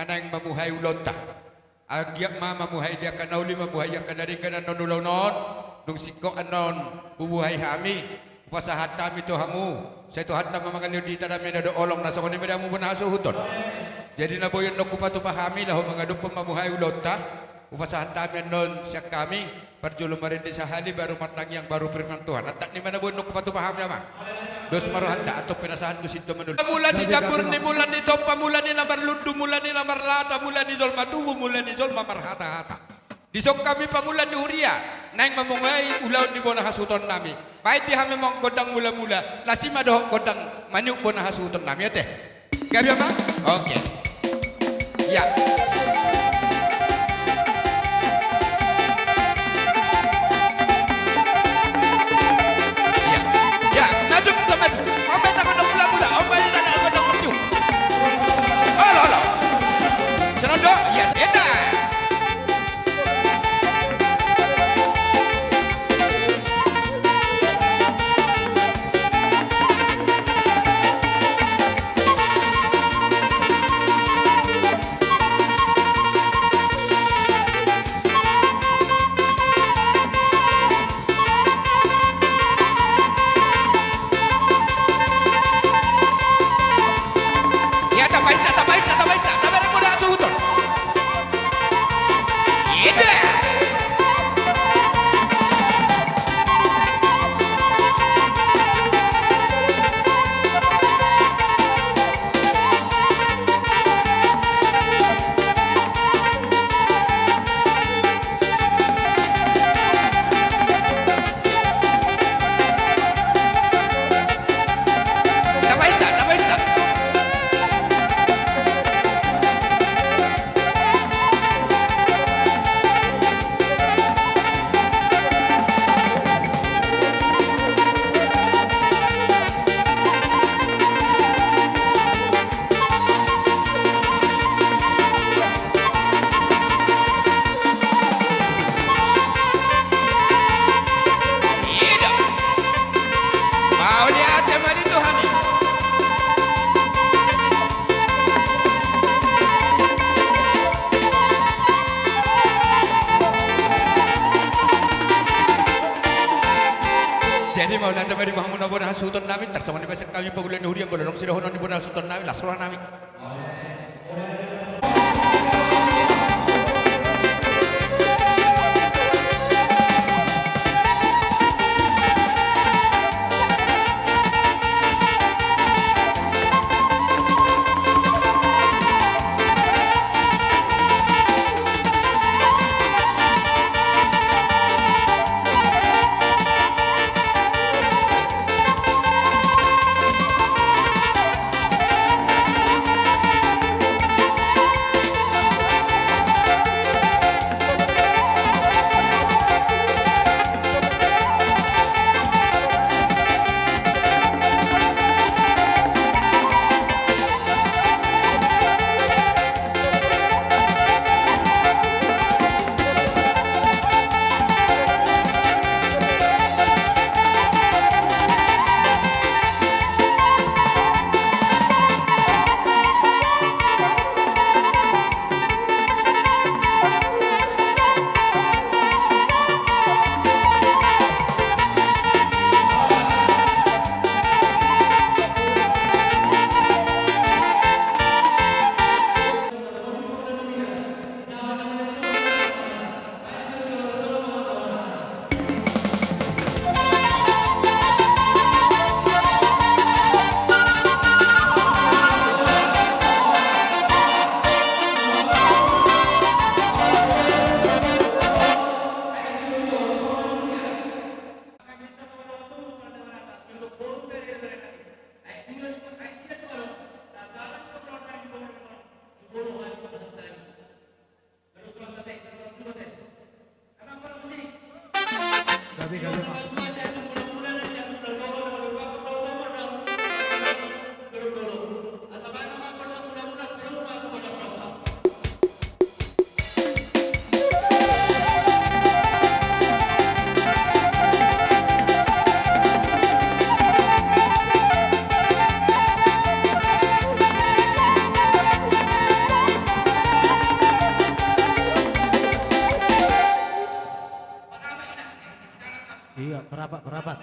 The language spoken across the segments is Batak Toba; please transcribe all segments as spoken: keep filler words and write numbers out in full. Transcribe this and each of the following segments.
naeng mamuhai ulaonta. Anggiat ma mamuhai di angka na uli, mamuhai angka na denggan annon ulaon on. Dung singkop annon hubuhai hami, hupasahat hami tu hamu. Sai Tuhanta ma mangalehon di hita dame na dohot holong, na songon i ma di hamu bona hasuhuton. Jadi na boi annon hupatupa hami laho mangadophon mamuhai ulaonta, hupasahat hami annon sian hami parjolo marende sahali, baru martangiang, baru firman Tuhan. Antap ni ma na boi annon hupatupa hami, amang. Dos ma rohanta, antong pinasahat do sintua manuli. Mula sijampur ni mula ni tompa, mula ni na marlundu, mula ni na marlata, mula ni jolma tubu, mula ni jolma marhatahata. Dison hami pangula ni huria naeng mamuhai ulaon ni bona hasuhuton nami. Baen di hami ma gondang mulamula, las i ma dohot gondang maniuk bona hasuhuton nami, ate. Gabe, amang? Oke. Ya. Ya. Ya, maju, maju. Ombai tangan mulamula, ombai tangan gondang maju. Olo, olo. Senondo, ya, seta. Ya, tapaisa, tapaisa, tapaisa, tabereng bona hasuhuton. Ida. Tapaisa, tapaisa. Jadi mauliate ma di hamuna bona hasuhuton nami, tarsongon i ma sian hami pangula ni huria, molo adong sidohonon ni bona hasuhuton nami, las roha nami. Iya, kerapat, kerapat.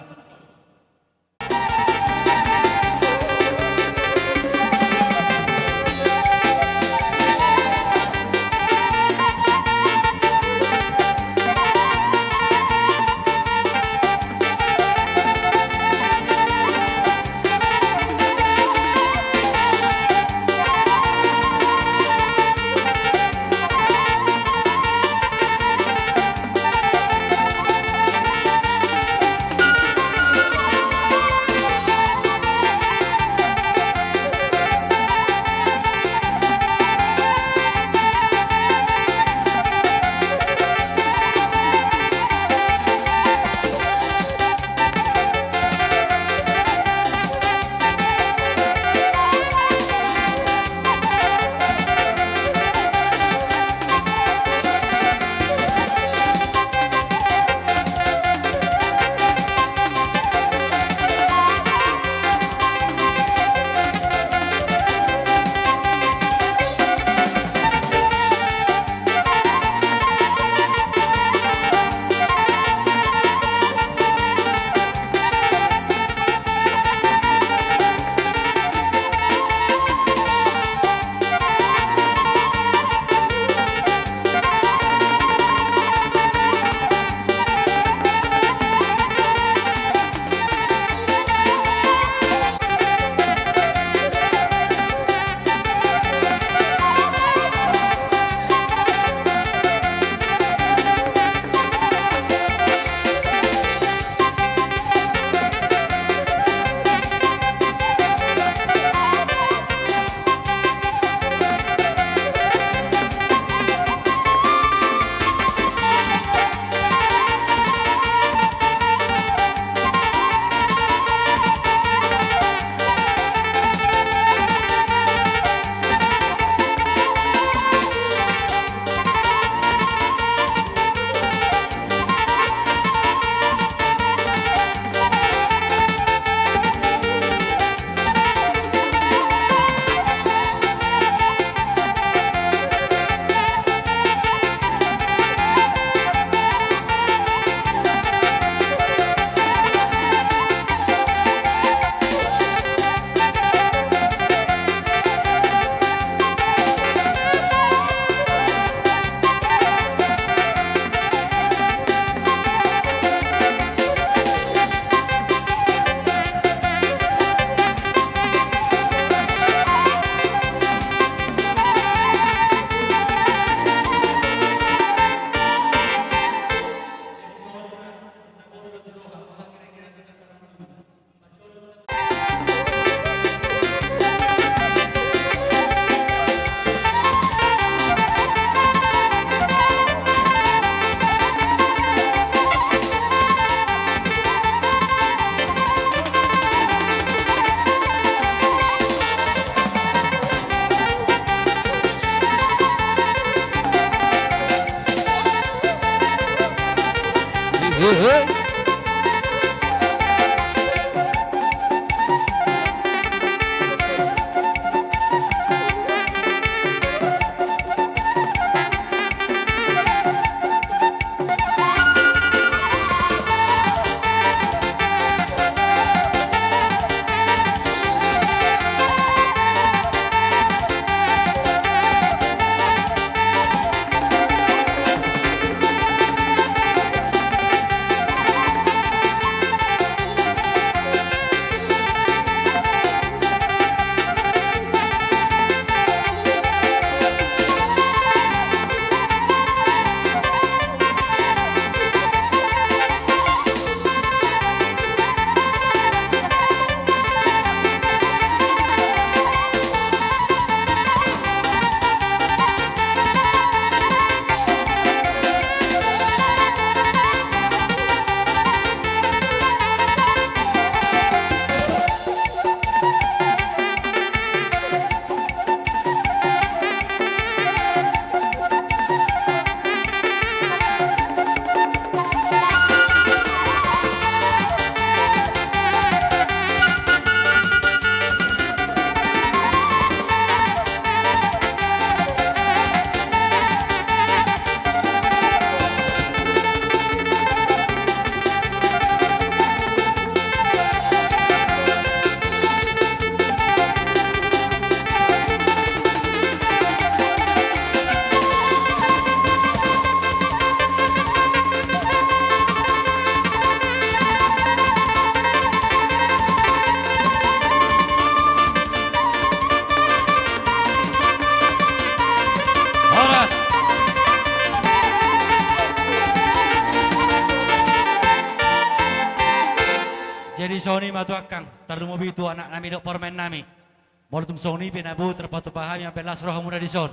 Jadi songon i ma tu angkang, tarlumobi tu anak nami dohot parumaen nami. Molo tung songon i pe na boi tarpatupa hami mambahen las rohamuna dison.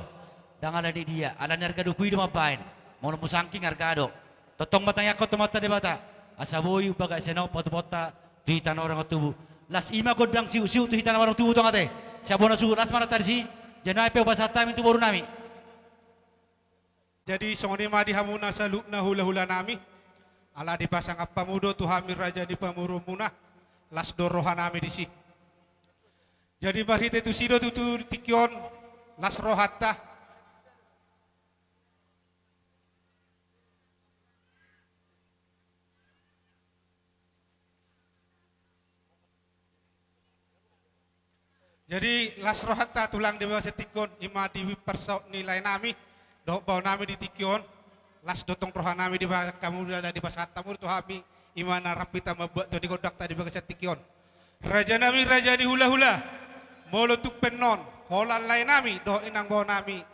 Ndang ala ni dia, ala ni arga doku i do mambahen. Molo musangking arga do. Tongtong ma tangiangkon tu Amanta Debata, asa boi umbahen sian on patupaonta tu hita na hurang tubu. Las i ma gondang siuksiuk tu hita na hurang tubu, tong ate. Sian bona suhut las ma ra disi. Jadi nunga pe hupasahat hami tu boru nami. Jadi songon i ma di hamuna saluhutna hulahula nami. Ala dipasangap hamu do tu hami raja ni pamoruonmuna, las do roha nami disi. Jadi marhite tusi do tutu tingki on las rohanta. Jadi las rohanta tulang di bagasan tingki on, i ma di parsaut ni lae nami dohot bao nami di tingki on. Las do tong roha nami dibahen hamu, ala dipasahat hamu tu hami, i ma na rap hita mambuat tu di gondangta di bagasan tingki on. Raja nami, raja ni hulahula, molo tung pe annon holan lae nami dohot inang bao nami,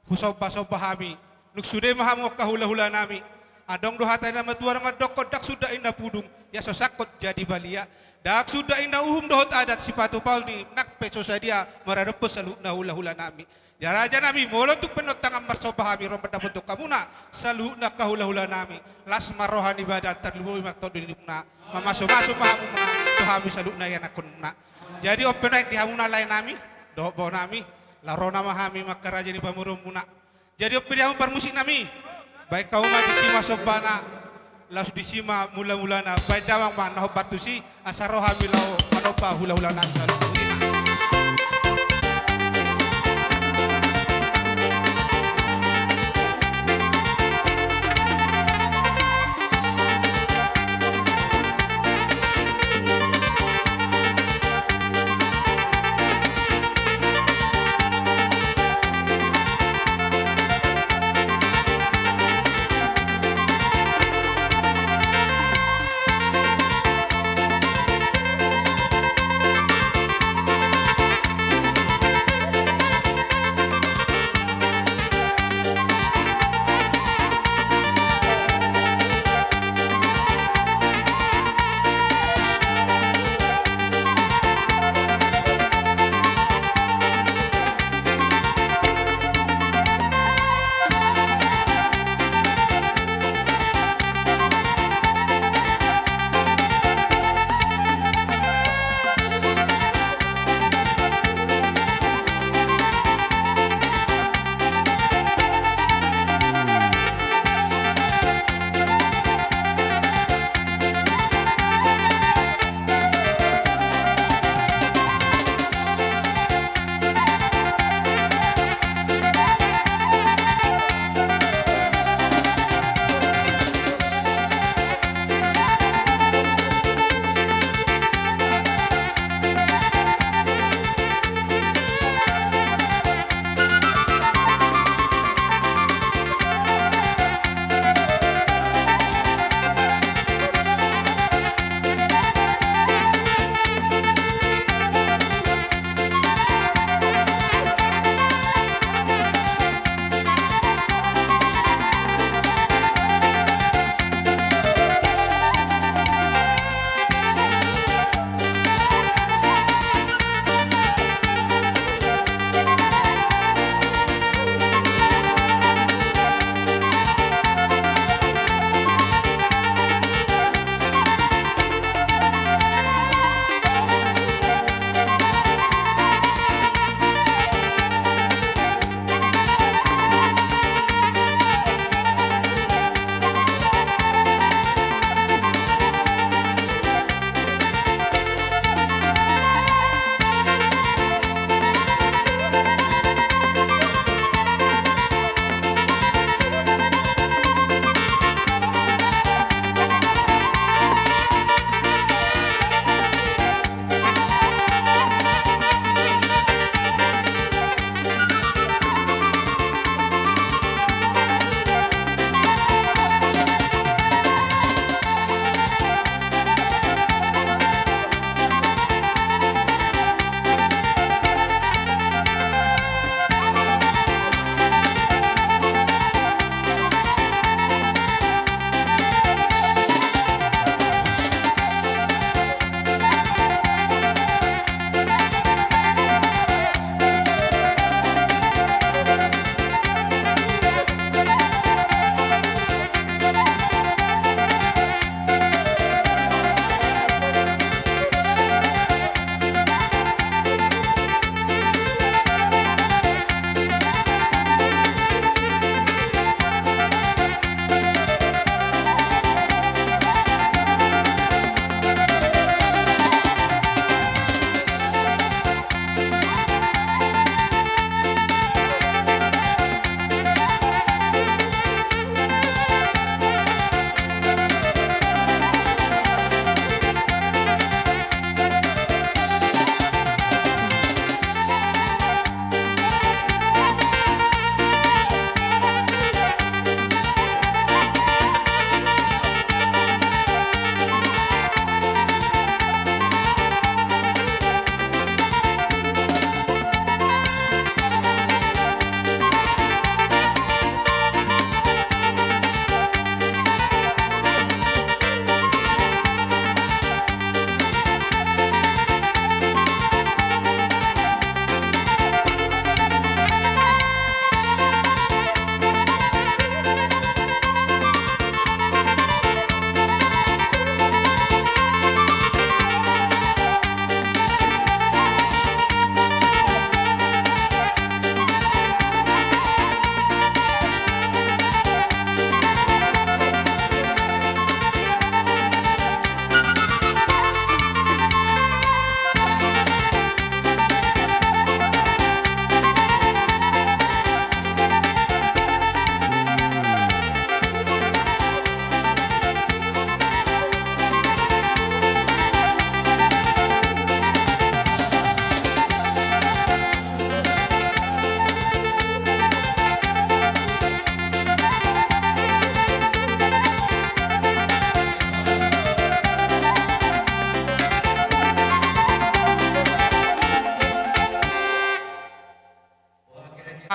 husombasomba hami. Nunga sude ma hamu angka hulahula nami. Adong do hata ni na matua na mandokkon, ndang suda inna pudung ia so sangkot jadi balia. Ndang suda inna uhum dohot adat, sipatupaon ni nang pe so sadia maradophon saluhutna hulahula nami. Jadi raja nami, molo tung pe annon tangan marsomba hami ro mandapothon hamuna saluhutna angka hulahula nami, las ma roha ni badan, tarlumobi ma tondi ni muna. Mamasumasu ma hamu ma tu hami saluhutna ianakhonmuna. Jadi on pe nuaeng di hamuna lae nami dohot bao nami, laho ro nama hami ma angka raja ni pamoruonmuna. Jadi on pe di hamu parmusik nami, baen hamu ma disi ma sombana, laos disi ma mulamulana, baen damang ma na hombar tusi, asa ro hami laho manomba hulahula nami saluhutna.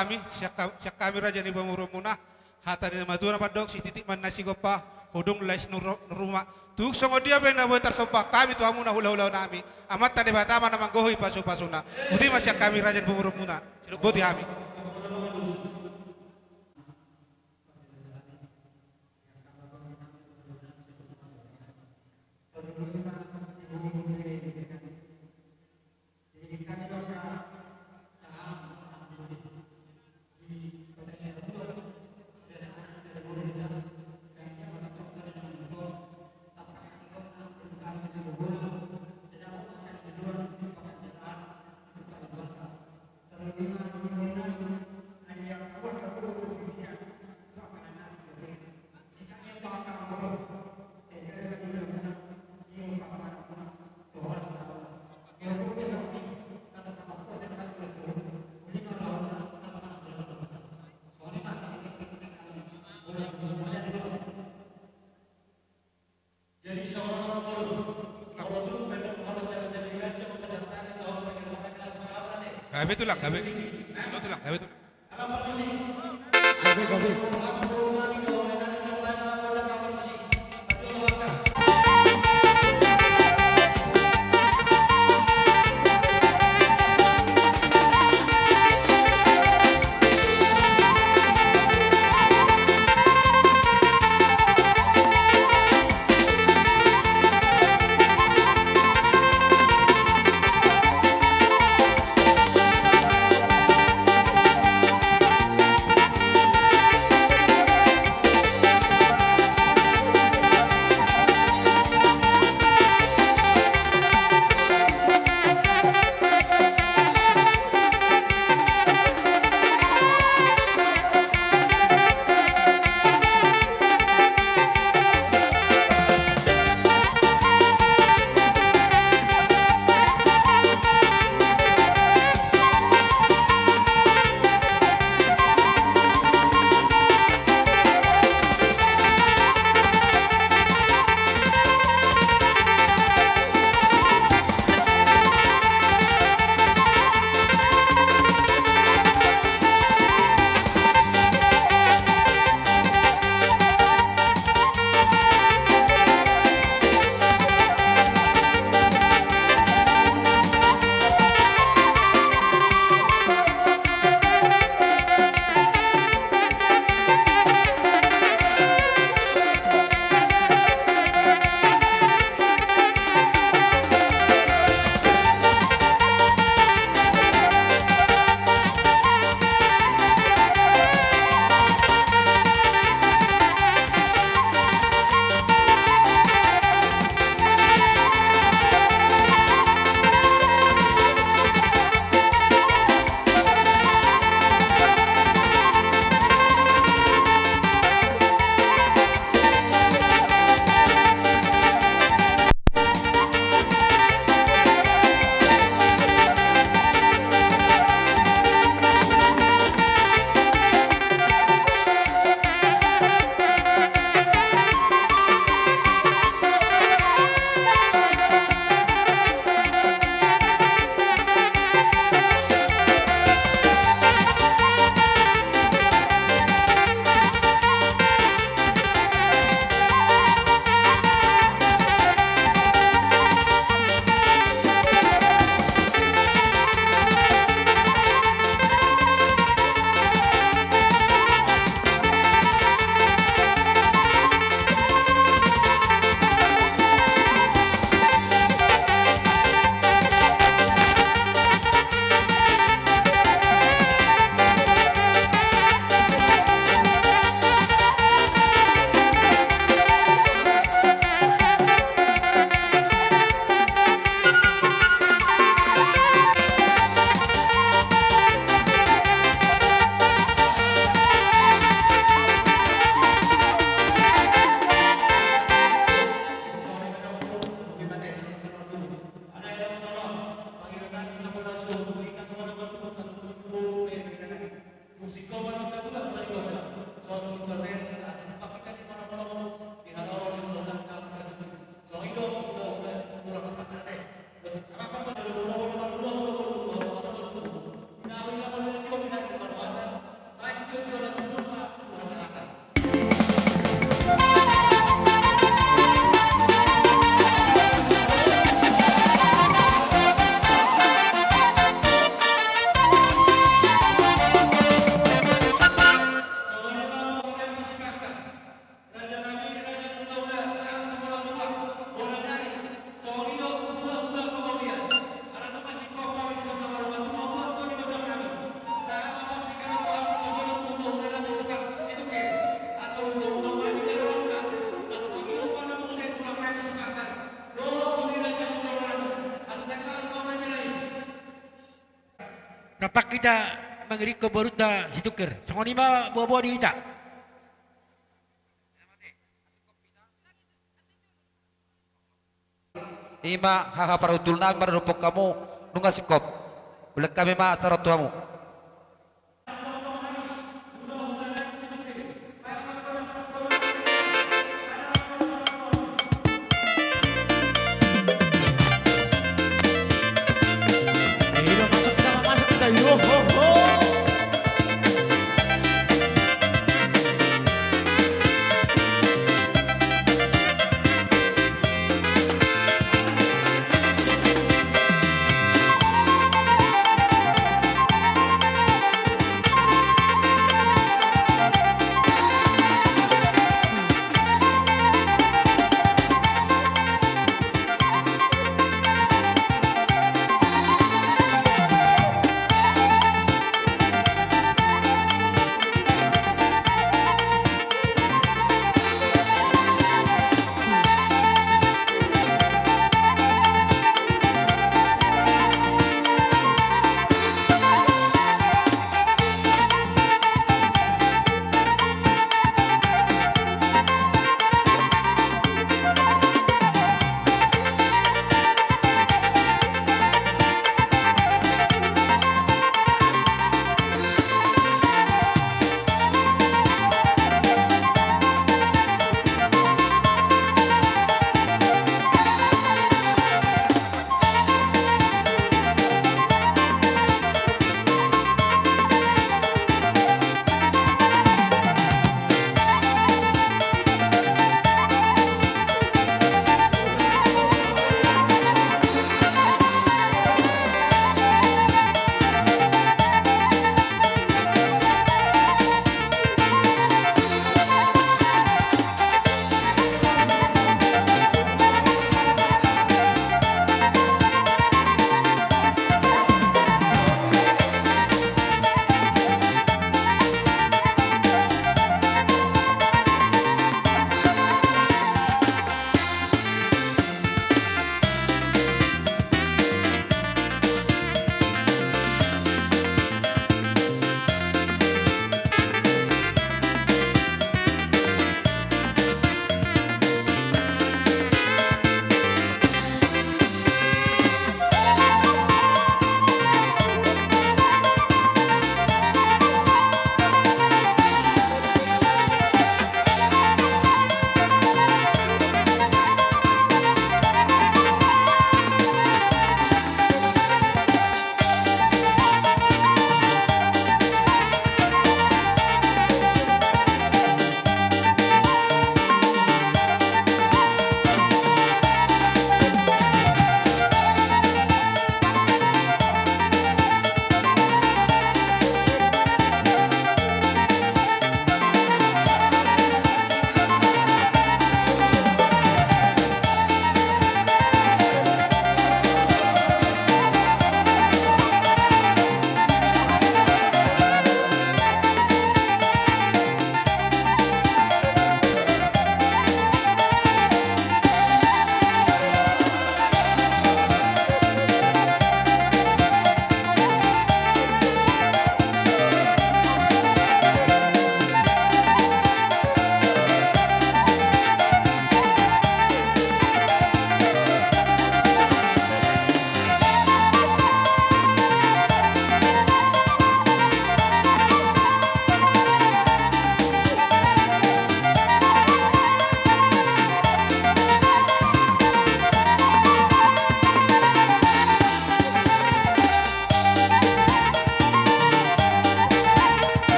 hami, sian ka-, sian hami raja ni pamoruonmuna, hata ni natuatua na mandok, sititi ma na sigompa, hudung lais nuru-, nuruma. Tung songon dia pe na boi tarsomba hami tu hamuna hulahulaonnami, Amanta Debata ma na manggohi pasupasuna. Boti ma sian hami raja ni pamoruonmuna. Sidok boti hami. Gabe tulang, gabe. Tulang, gabe tulang. Gabe, gabe. Rap hita mangiringkon borunta Situngkir. Songon i ma boaboa di hita. I ma haha parhundul nami maradophon hamu nunga singkop. Ulehon hami ma acara on tu hamu.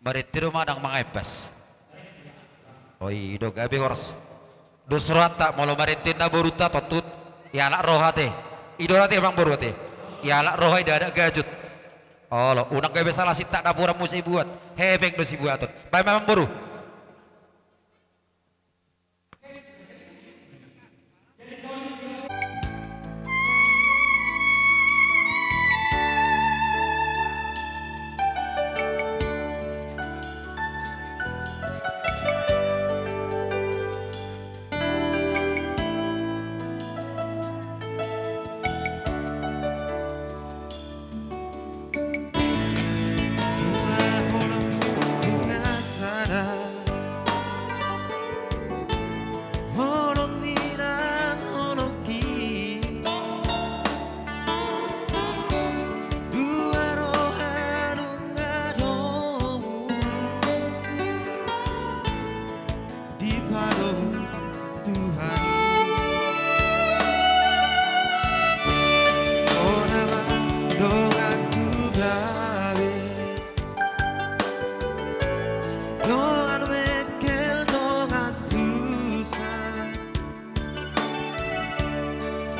Marende do manang mangaembas? Oi, i do gabe horas. Dos rohanta molo marende na borunta tontut. Ialap roha te. I do ate, amangboru ate. Ialap roha i, ndada gajut. Olo, unang gabe sala sintak, napuran muse ibuat. Hepeng do sibuaton. Baen ma, amangboru. Holong ni nang holongki, dua roha nunga domu. Di pado Tuhan i. Hona ma donganku gabe, dongan mengkel, dongan susah.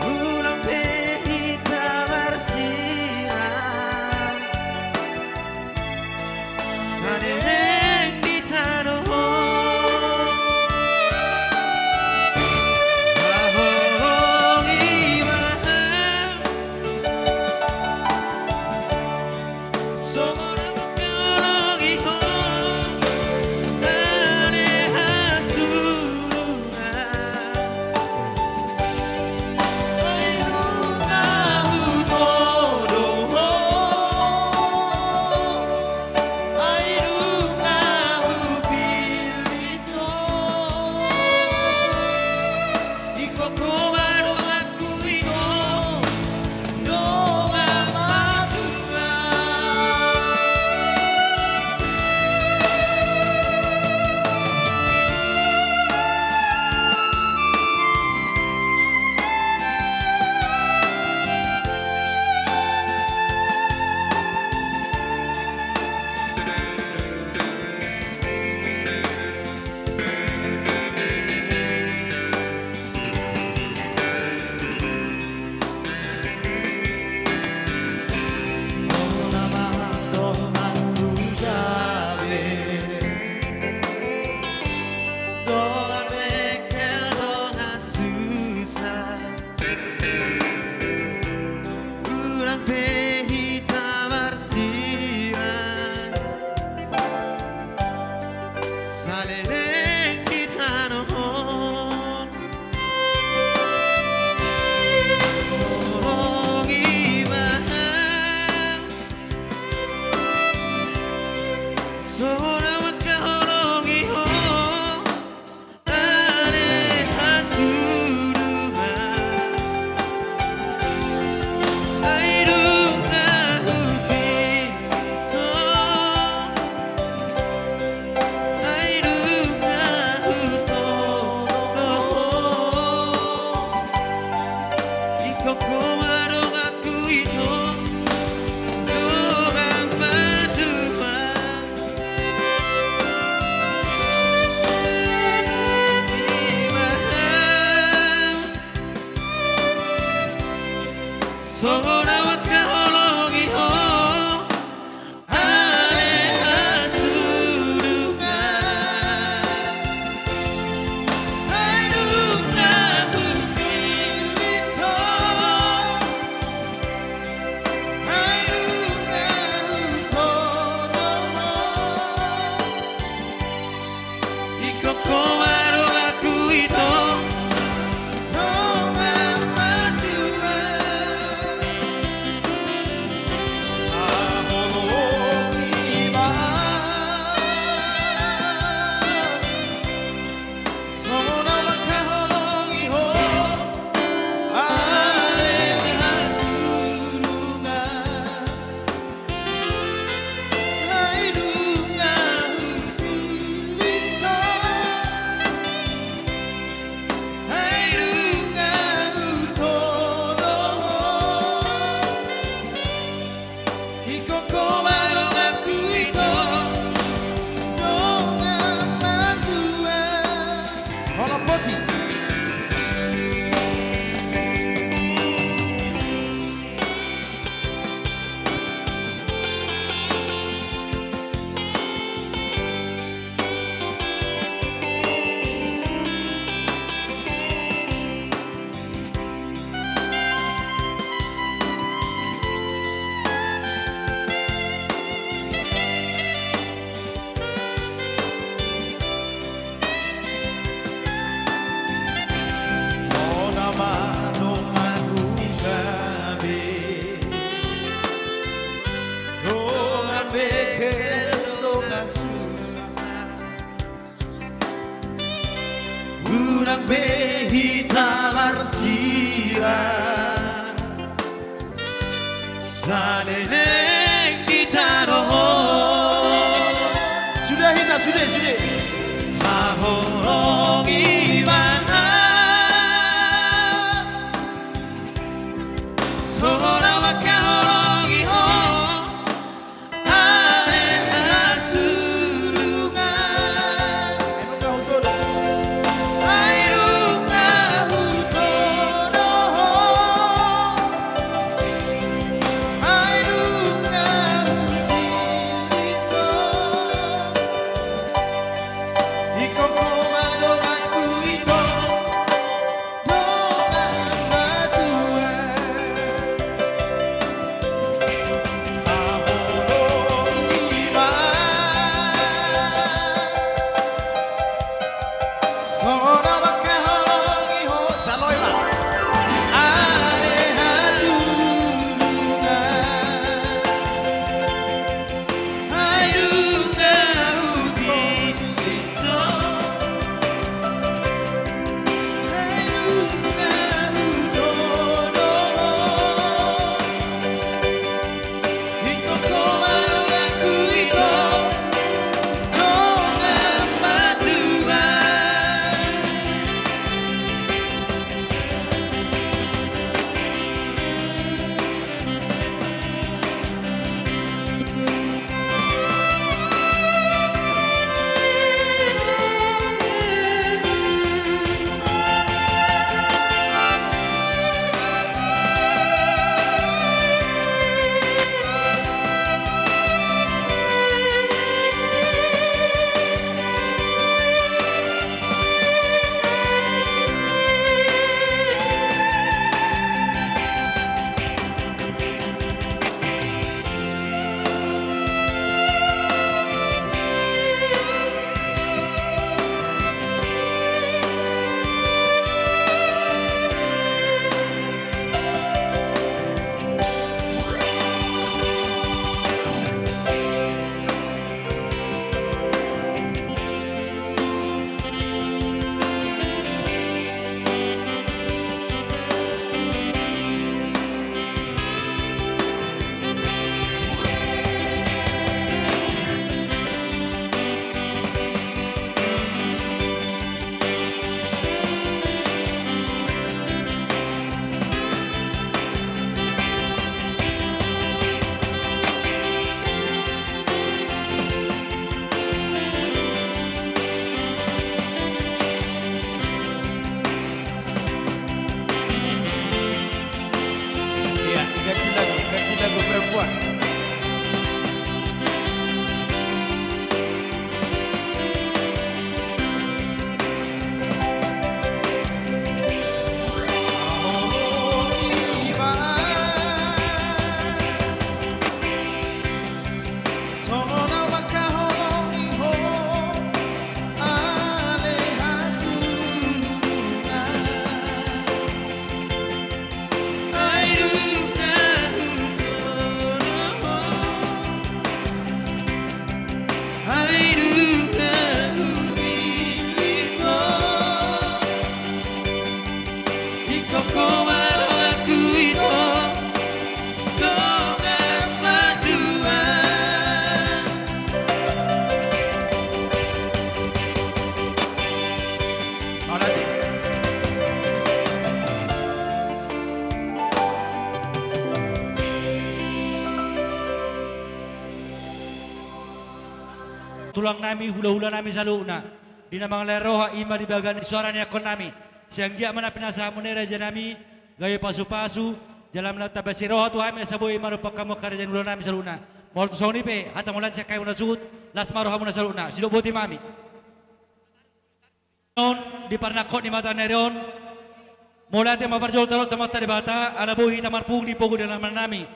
Unang pe hita marsirang, saleleng di tano on. Haholongi ma, songon na mangkaholongi ho ale hasurungan. Ai nunga hutodo ho, ai nunga hupillit ho. Ingkon ho ma donganku i, dongan matua. Unang pe hita marsirang, saleleng di tano on. Holongi ma, songon na mangkaholongi ho. Songon na mangkaholongi ho ale hasurungan. Ai nunga hupillit ho, ai nunga hutodo ho. Ingkon ho ma donganku i, dongan matua. Saleleng di tano on. Sude hita, sude, sude. Haholongi ma au. Songon na mangkaholongi ho. Ale hasurungan. Ai nunga hutodo ho. Ai nunga hupillit ho. Ingkon ho ma donganku ito. Dongan ma tuan. Haholongi ma. Songon na mangkaholongi ho, jalo i ma. Ale hasurungan. Ai nunga hupillit ho. Ai nunga hutodo ho. Ingkon ho ma donganku ito. Dongan ma tuan. Iya, ganti lagu, ganti lagu perempuan. Tulang nami, hula-hula nami saluhutna. Di na mangalean roha i ma di bagasan ni soara ni angka nami. Sai anggiat ma na pinasahatmuna i raja nami, gabe pasu-pasu, jala na tamba si roha tu hami asa boi marumpang hamu angka raja ni hula nami saluhutna. Molo tung songon i pe, hata mauliate sian hami na suhut, las ma rohamuna saluhutna, sidok boti ma hami. On, di parnangkok ni mataniari on, mauliate ma parjolo tu Amanta Debata, ala boi hita marpungu di pogu ni dalaman nami.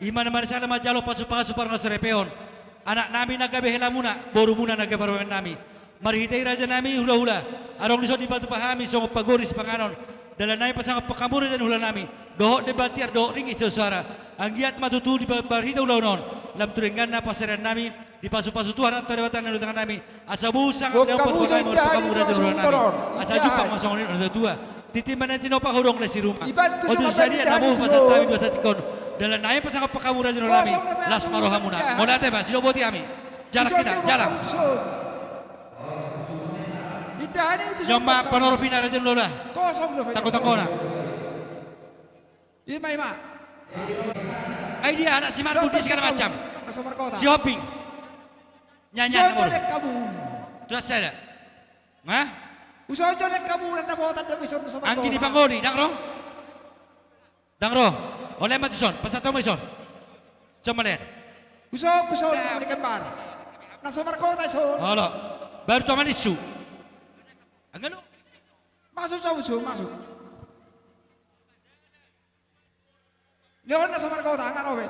I ma na marsada manjalo pasu-pasu parnasorepeon. Anak nami na gabe helamuna, borumuna na gabe parumaen nami. Marhite i raja nami hula-hula, adong dison dipatupa hami songon pagori sipanganon. Dalan nami pasangaphon hamu raja ni hula nami. Dohot demban tiar dohot ringgit sian suara. Anggiat ma tutu di ba-, marhite ulaon on. Lam tu dengganna pasarean nami. Dipasu-pasu Tuhan Amanta Debata na di tangan nami. Asa boi sangap ni ompat hamu raja ni hula nami. Asa jumpang ma songon i na tua-tua. Tintin ma na tinopa, hodong na siruma. Otik sadia na boi pasahat hami di bagasan tingki on. Dalan nami pasangap hamu raja ni ulaon nami. Las ma rohamuna. Mauliate ma, sidok boti hami. Jalang hita, jalang. Indahan i tu son. Jomma panoropina raja ni ulaon. Kosong do. Tanggo-tanggona. Ima, ima. Ai dia anak si Marbun di segala macam. Sihombing. Nyanyian na molo. Tuan sada. Hah? Usaha jolek hamu, nang dapotan do ison. Anggi ni panggoli, ndang ro? Ndang ro. Ole ma tuson, pasahat hamu ison. Son malihat. Usaha, usaha, mani kembar. Na so markota ison. Olo. Baru tu Amanissuk. Angga lu. Masuk, masuk, masuk. Leon na so markota, angga ro be.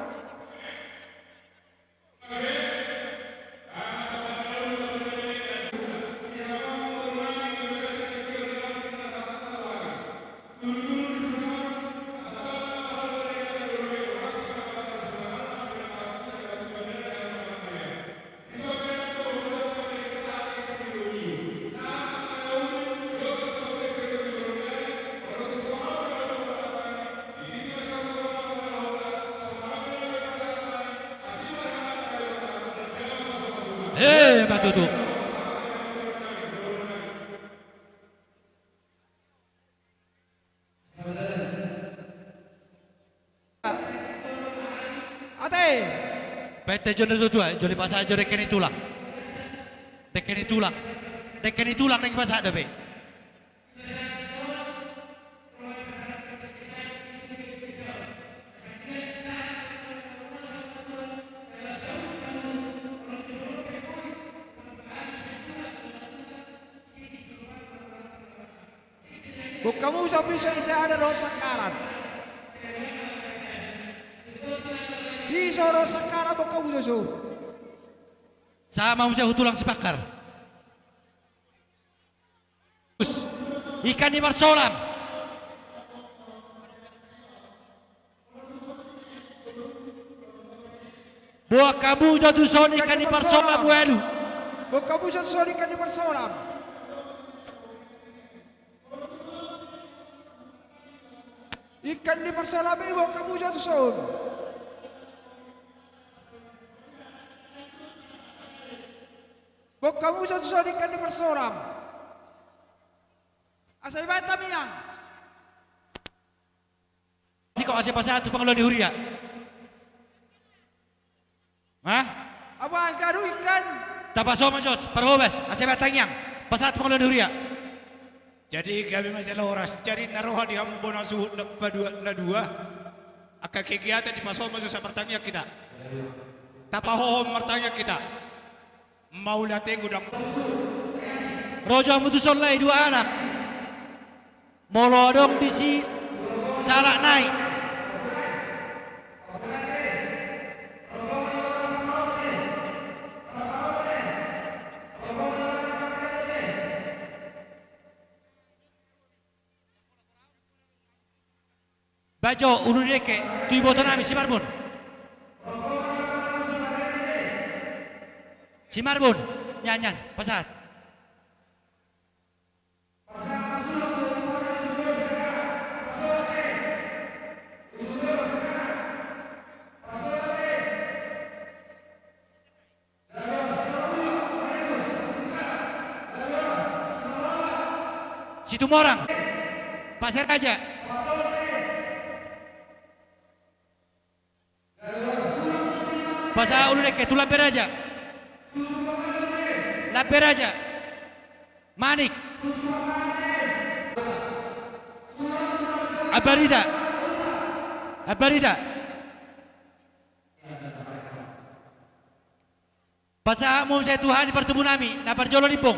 He, ma tutu. Ate. Pete jo na tutu, eh, jolo pasahat jo dengke ni tulang. Dengke ni tulang. Dengke ni tulang, dengke pasahat dope. Boan hamu so, piso, ise sada dohot sangkalan. Piso dohot sangkalan, boan hamu so, so. Sahat ma muse tu tulang Sipangkar. Ikan ni parsolam. Boan hamu jo tuson ikan ni parsolam, ualu. Boan hamu jo tuson ikan ni parsolam. Ikan ni parsolam i, boan hamu jo tuson. Boan hamu jo tuson ikan ni parsolam. Asa dibahen tangiang. Siko asa pasahat tu pangula ni huria. Hah? Apa garu ikan? Tapaso ma jo parhobas, asa dibahen tangiang. Pasahat tu pangula ni huria. Jadi gabe ma jala horas, jadi na roha di hamu bona suhut na padua, na dua. Angka kegiatan dipaso ma jo, asa martangiang hita. Tapahohom martangiang hita. Mauliate godang. Ro jo hamu tuson, lae, dua halak. Molo adong disi sahalak nai. Baen jo ulu ni dengke tu iboto nami, si Marbun. Si Marbun, nian, nian, pasahat. Situmorang. Pasiraja. Pasahat ulu ni dengke tu Lamberaja. Lamberaja. Manik. Ambarita. Ambarita. Pasahat ma muse tu hami, partubu nami na parjolo Limbong.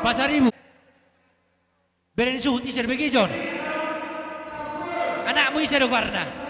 Pasaribu. Bere ni suhut, ise do bege i, Jon? Anakmu ise do goarna?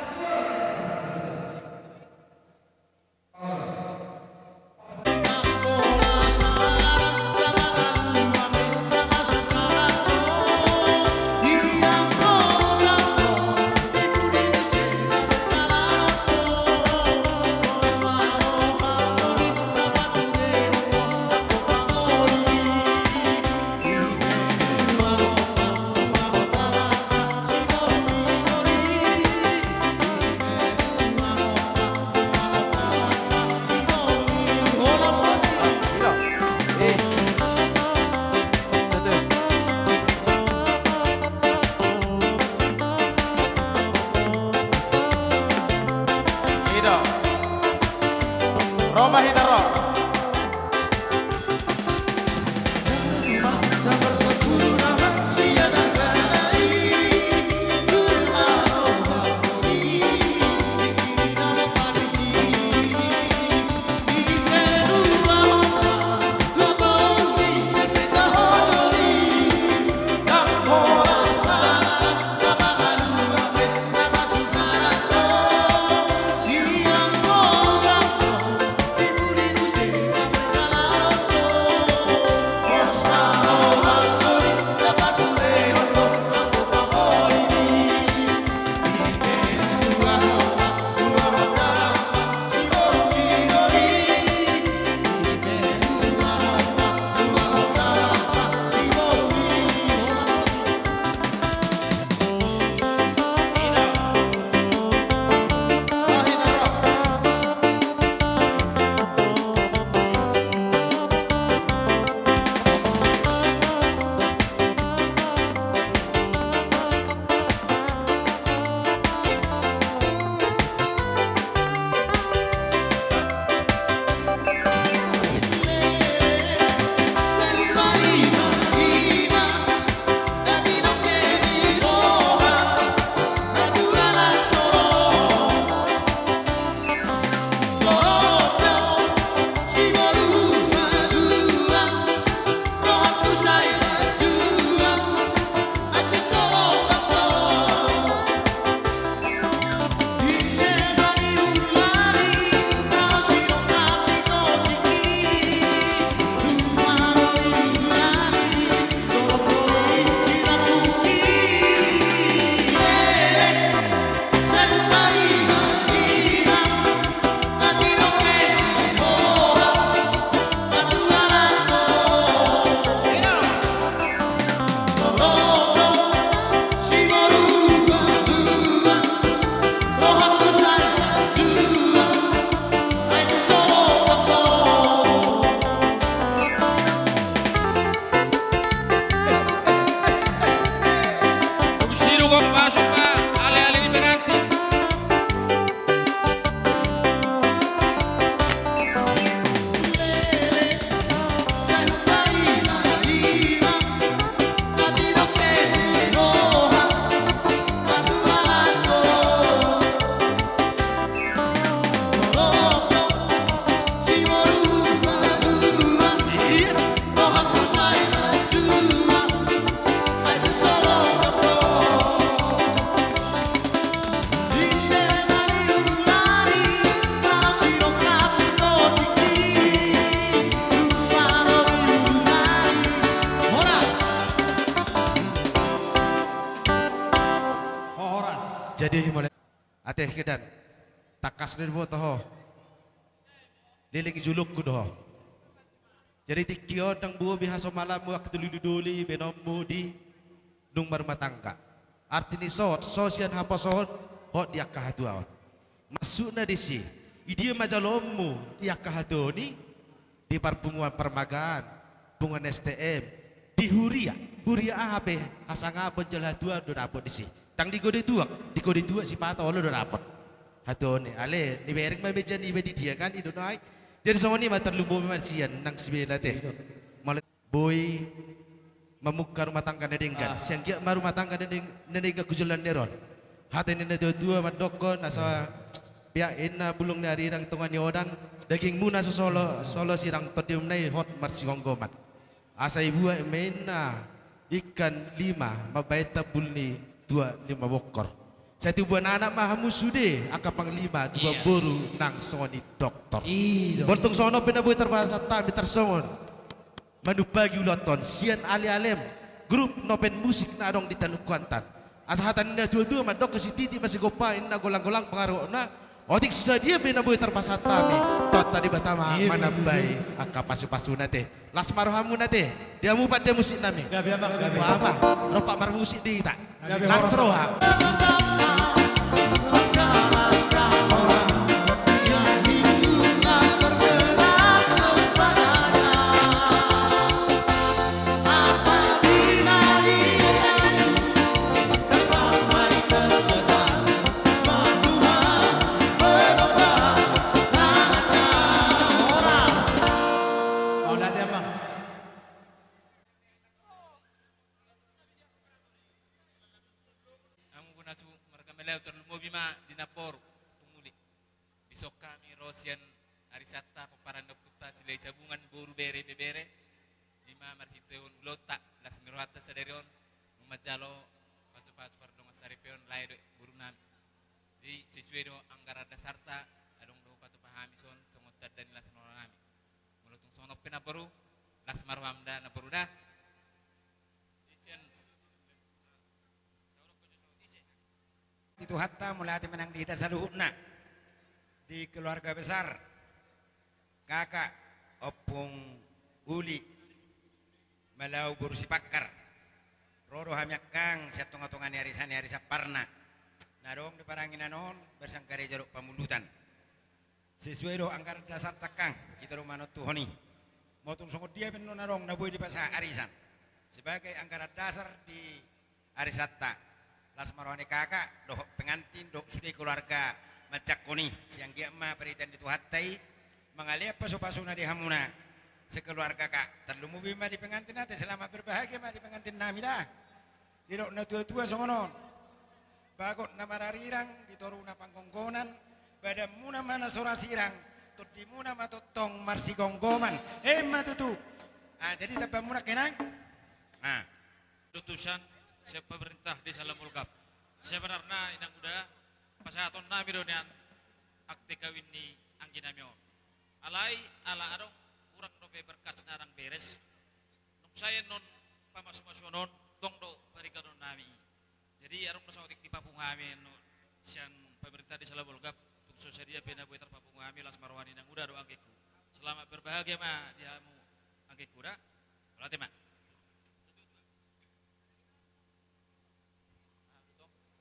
Jadi mulai ate kedan. Tangkas ni boto ho. Leleng jolongku do ho. Jadi tingki on ndang boi be hasomalamu angka dolidoli baenonmu di nunga marumah tangga. Arti ni so, so sian haposoon, hot di angka hatuaon. Maksudna disi, i dia ma jaloonmu di angka hatuaon i, di parpunguan parmagaan, punguan S T M, di huria, huria aha pe hasangapon jala hatuaon do dapot disi. Ndang di gode tuak, di gode tuak sipata olo do dapot. Hatuaon i, ale, nibereng ma meja niba di dia kan, i do na ai. Jadi songon i ma tarlumobi ma sian nang si Bela ate. Molo boi mamungka rumah tangga na denggan. Ah. Sian giat ma rumah tangga na deng-, na denggan tu joloan ni ari on. Hata ni natuatua mandokkon asa biak inna bulung ni arirang tonga ni odan, dagingmuna so solo, solo sirang, tondimuna i hot marsigomgoman. Asa ibuat ma inna ikan lima mambahen tambul ni tuak lima bongkor. Sai tubuan anak ma hamu sude angka panglima, tubuan boru nang songon i doktor. Molo tung songon on pe na boi tarpasahat hami tarsongon manumpahi ulaonta on sian alealem grup nopen musik na adong di Taluk Kuantan. Asa hata ni natuatua mandokkon sititik ma sigompa inna golanggolang pangarahutna. Otik so sadia pe na boi tarpasahat hami Tuhanta Debata ma manambai angka pasupasuna ate. Las ma rohamuna ate. Di hamu pande musiknami. Gabe, Amang, gabe. Wah, Amang, rompak marmusik do hita. Las roha. Hamu bona suhut marga Malau, tarlumobi ma di namboru tung uli. Dison hami ro sian arisanta pomparan ni ompunta Silahisabungan, boru, bere, ibebere. I ma marhitehon ulaonta las ni rohanta sadari on, nunga manjalo pasupasu pardongansaripeon lae dohot borunami. Jadi sesuai do anggaran dasarta, adong do hupatupa hami son songon tanda ni las ni rohanami. Molo tung songon on pe namboru, las ma roham da namboru da. Di Tuhanta, mauliate ma nang di hita saluhutna, di keluarga besar kakak, ompung, uli, Malau boru Sipakkar. Ro do hami angkang sian tongatonga ni arisan, ni arisan Parna na adong di parange na on, bersangkareja dohot pamundutan. Sesuai do anggaran dasarta angkang, hita do manontuhon i. Molo tung songon dia pe annon adong na boi dipasahat arisan sebagai anggaran dasar di arisanta, las ma roha ni kakak dohot pengantin dohot sude keluarga manjangkon i. Sian giat ma parhitean ni Tuhanta i mangalean pasupasuna di hamuna sekeluarga, kak. Tarlumobi ma di pengantin ate, selamat berbahagia ma di pengantinnami da. Didok natuatua songon on: Bagot na mararirang di toruna panggonggonan, badanmuna ma na so ra sirang, tondimuna ma tongtong marsigomgoman. Emma tutu. Ah, jadi tambaanmuna, kenang? Ah. Utusan sian pemerintah Desa Lamolgap. Sebenarna, Inang Uda, pasahatonnami do nian akte kawin ni angginami on. Alai ala adong hurang dope berkas na ndang beres, nunga sae annon pamasumasuon on, tong do paringanonnami i. Jadi adong do saotik dipapungu hami annon sian pemerintah Desa Lamolgap, tung so sadia pe na boi tarpapungu hami, las ma roha ni Inang Uda dohot anggingku. Selamat berbahagia ma di hamu anggingku da. Mauliate ma.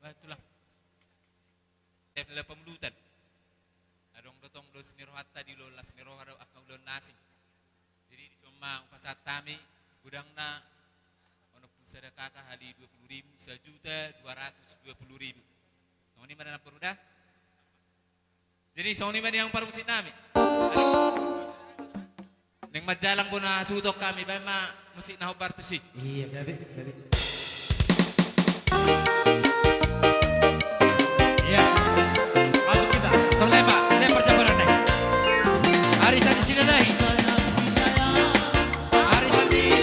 Bah, tulang. Siap dalam pamundutan. Adong do tong dos ni rohanta di ulaon las ni roha dohot angka ulaon na asing. Jadi dison ma hupasahat hami godangna onom pulu sada K K hali dua pulu ribu, sajuta dua ratus dua pulu ribu. Songon i ma da namboru da. Jadi songon i ma nian parmusiknami. Naeng manjalang bona suhuton hami, baen ma musik na hombar tusi. Iya, gabe, gabe. Iya. Masuk kita. Terlempar, lempar jambaran, eh. Arisan di sini, dai. Arisan di sini.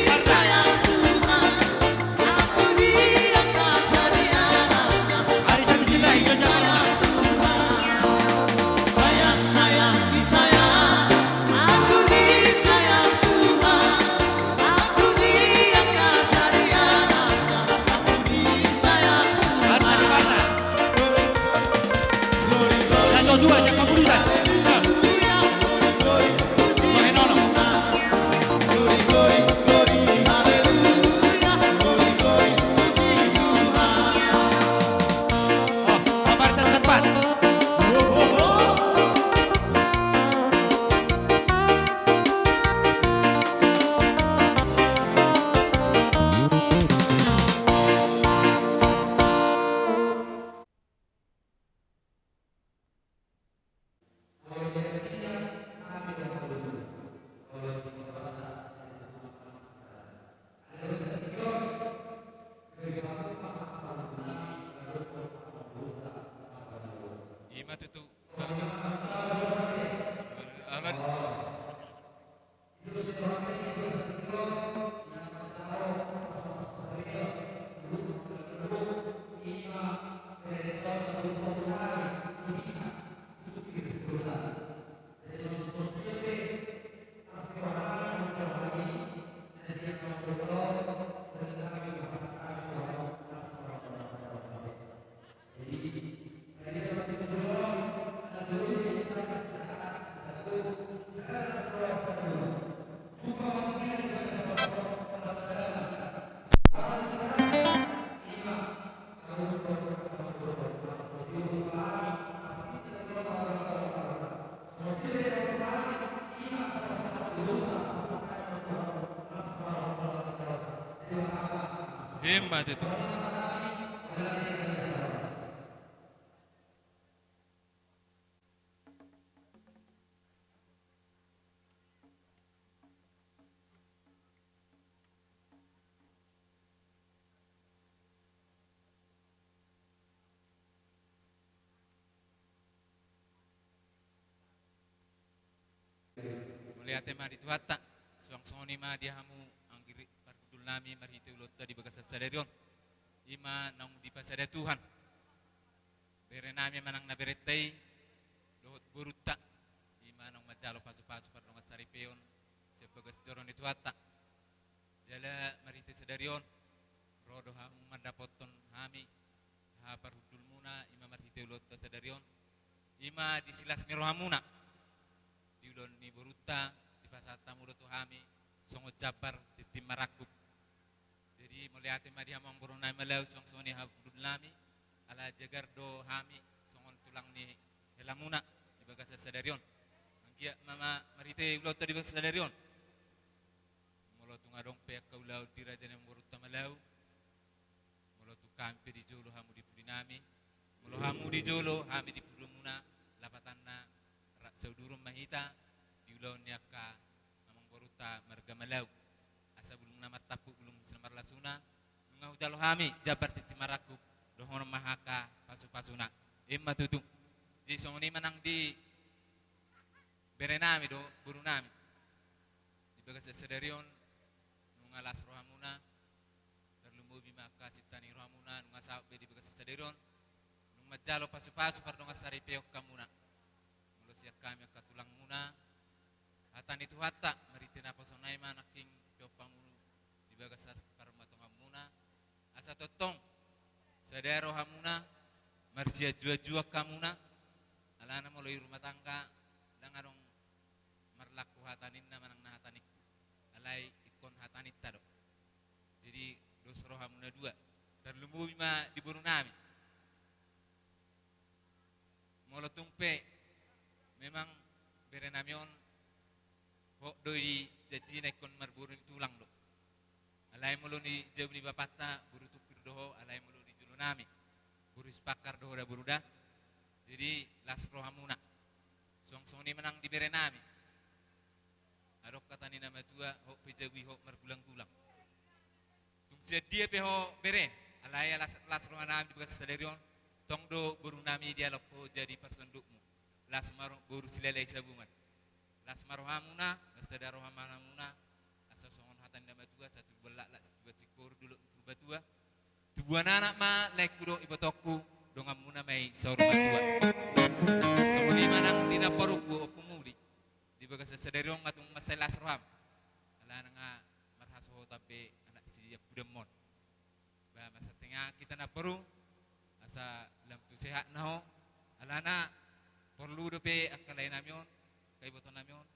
Arisan di sini, dai. Sayang, sayang, disayang, aku disayang Tuhan, aku diangkat jadi anak. Ima tutu. Mauliate ma di Tuhanta. Suang songon i ma di hamu anggi parhundul nami marhite ulaonta di bagasan sadari on. Ima naung dipasada Tuhan bere nami manang na berenta i dohot borunta, ima naung manjalo pasupasu pardongan saripeon sian bagas joro ni Tuhanta. Jala marhite sadari on ro do hamu mandapothon hami haha parhundulmuna, ima marhite ulaonta sadari on, ima di silas ni rohamuna, di ulaon ni borunta, dipasahat hamu do tu hami songon jambar tintin marangkup. Jadi mauliate ma di hamu amangboru nami Malau, suang songon i haha parhundul nami, ala jagar do hami songon tulang ni helamuna di bagasan sadari on. Anggiat ma, ma marhite ulaonta di bagasan sadari on. Molo tung adong pe angka ulaon di raja ni amangborunta Malau, molo tung hami pe di jolo, hamu di pudi nami, molo hamu di jolo, hami di pudimuna, lapatanna rap saudurhon ma hita di ulaon ni angka amangborunta marga Malau. Asa bulung na martampuk, bulung na marlasuna, nunga hujalo hami jambar tintin marangkup, dohonon ma angka pasupasuna. Ima tutu. Jadi songon i ma nang di bere nami dohot boru nami. Di bagasan sadari on nunga las rohamuna, tarlumobi ma angka sinta ni rohamuna, nunga saut be di bagasan sadari on, nunga manjalo pasupasu pardongan saripeon hamuna. Molo sian hami angka tulangmuna, hata ni Tuhanta marhite naposona i ma nangkin pehompu hamu di bagasan parrumatonganmuna, asa tongtong sada rohamuna, marsianjuanjuan hamuna. Alana molo di rumah tangga ndang adong marlaku hata ninna manang na hata ningku, alai ingkon hata ninta do. Jadi dos rohamuna dua, tarlumobi ma di boru nami. Molo tung pe memang bere nami on hot do di janjina ingkon marboru ni tulang do. Alai molo di jabu ni bapanta boru tungkir do ho, alai molo di jolo nami boru sipakkar do ho da boru da. Jadi las rohamuna. Suang songon i ma nang di bere nami. Adong hata ni na matua, hot pe jabu i hot margulanggulang. Tung sian dia pe ho bere, alai las, las roha nami di bagasan sadari on, tong do boru nami dialap ho jadi parsondukmu. Las ma ro boru Silalahi Sabungan. Las ma rohamuna, las sada rohamuna, asa songon hata ni na matua, satu bulan laklak, dua singkoru, dolok ni Purbatua. Tubuan anak ma laengku dohot ibotongku, donganmuna ma i saur matua. Songon i ma nang di namborungku Ompu Muli. Di bagasan sadari on nga tung mansai las roham. Alana nga marhasohotan be anak siampudanmon. Ba marsantabi hita namboru, asa lam tu sehatna ho. Alana porlu dope angka lae nami on, angka iboto nami on,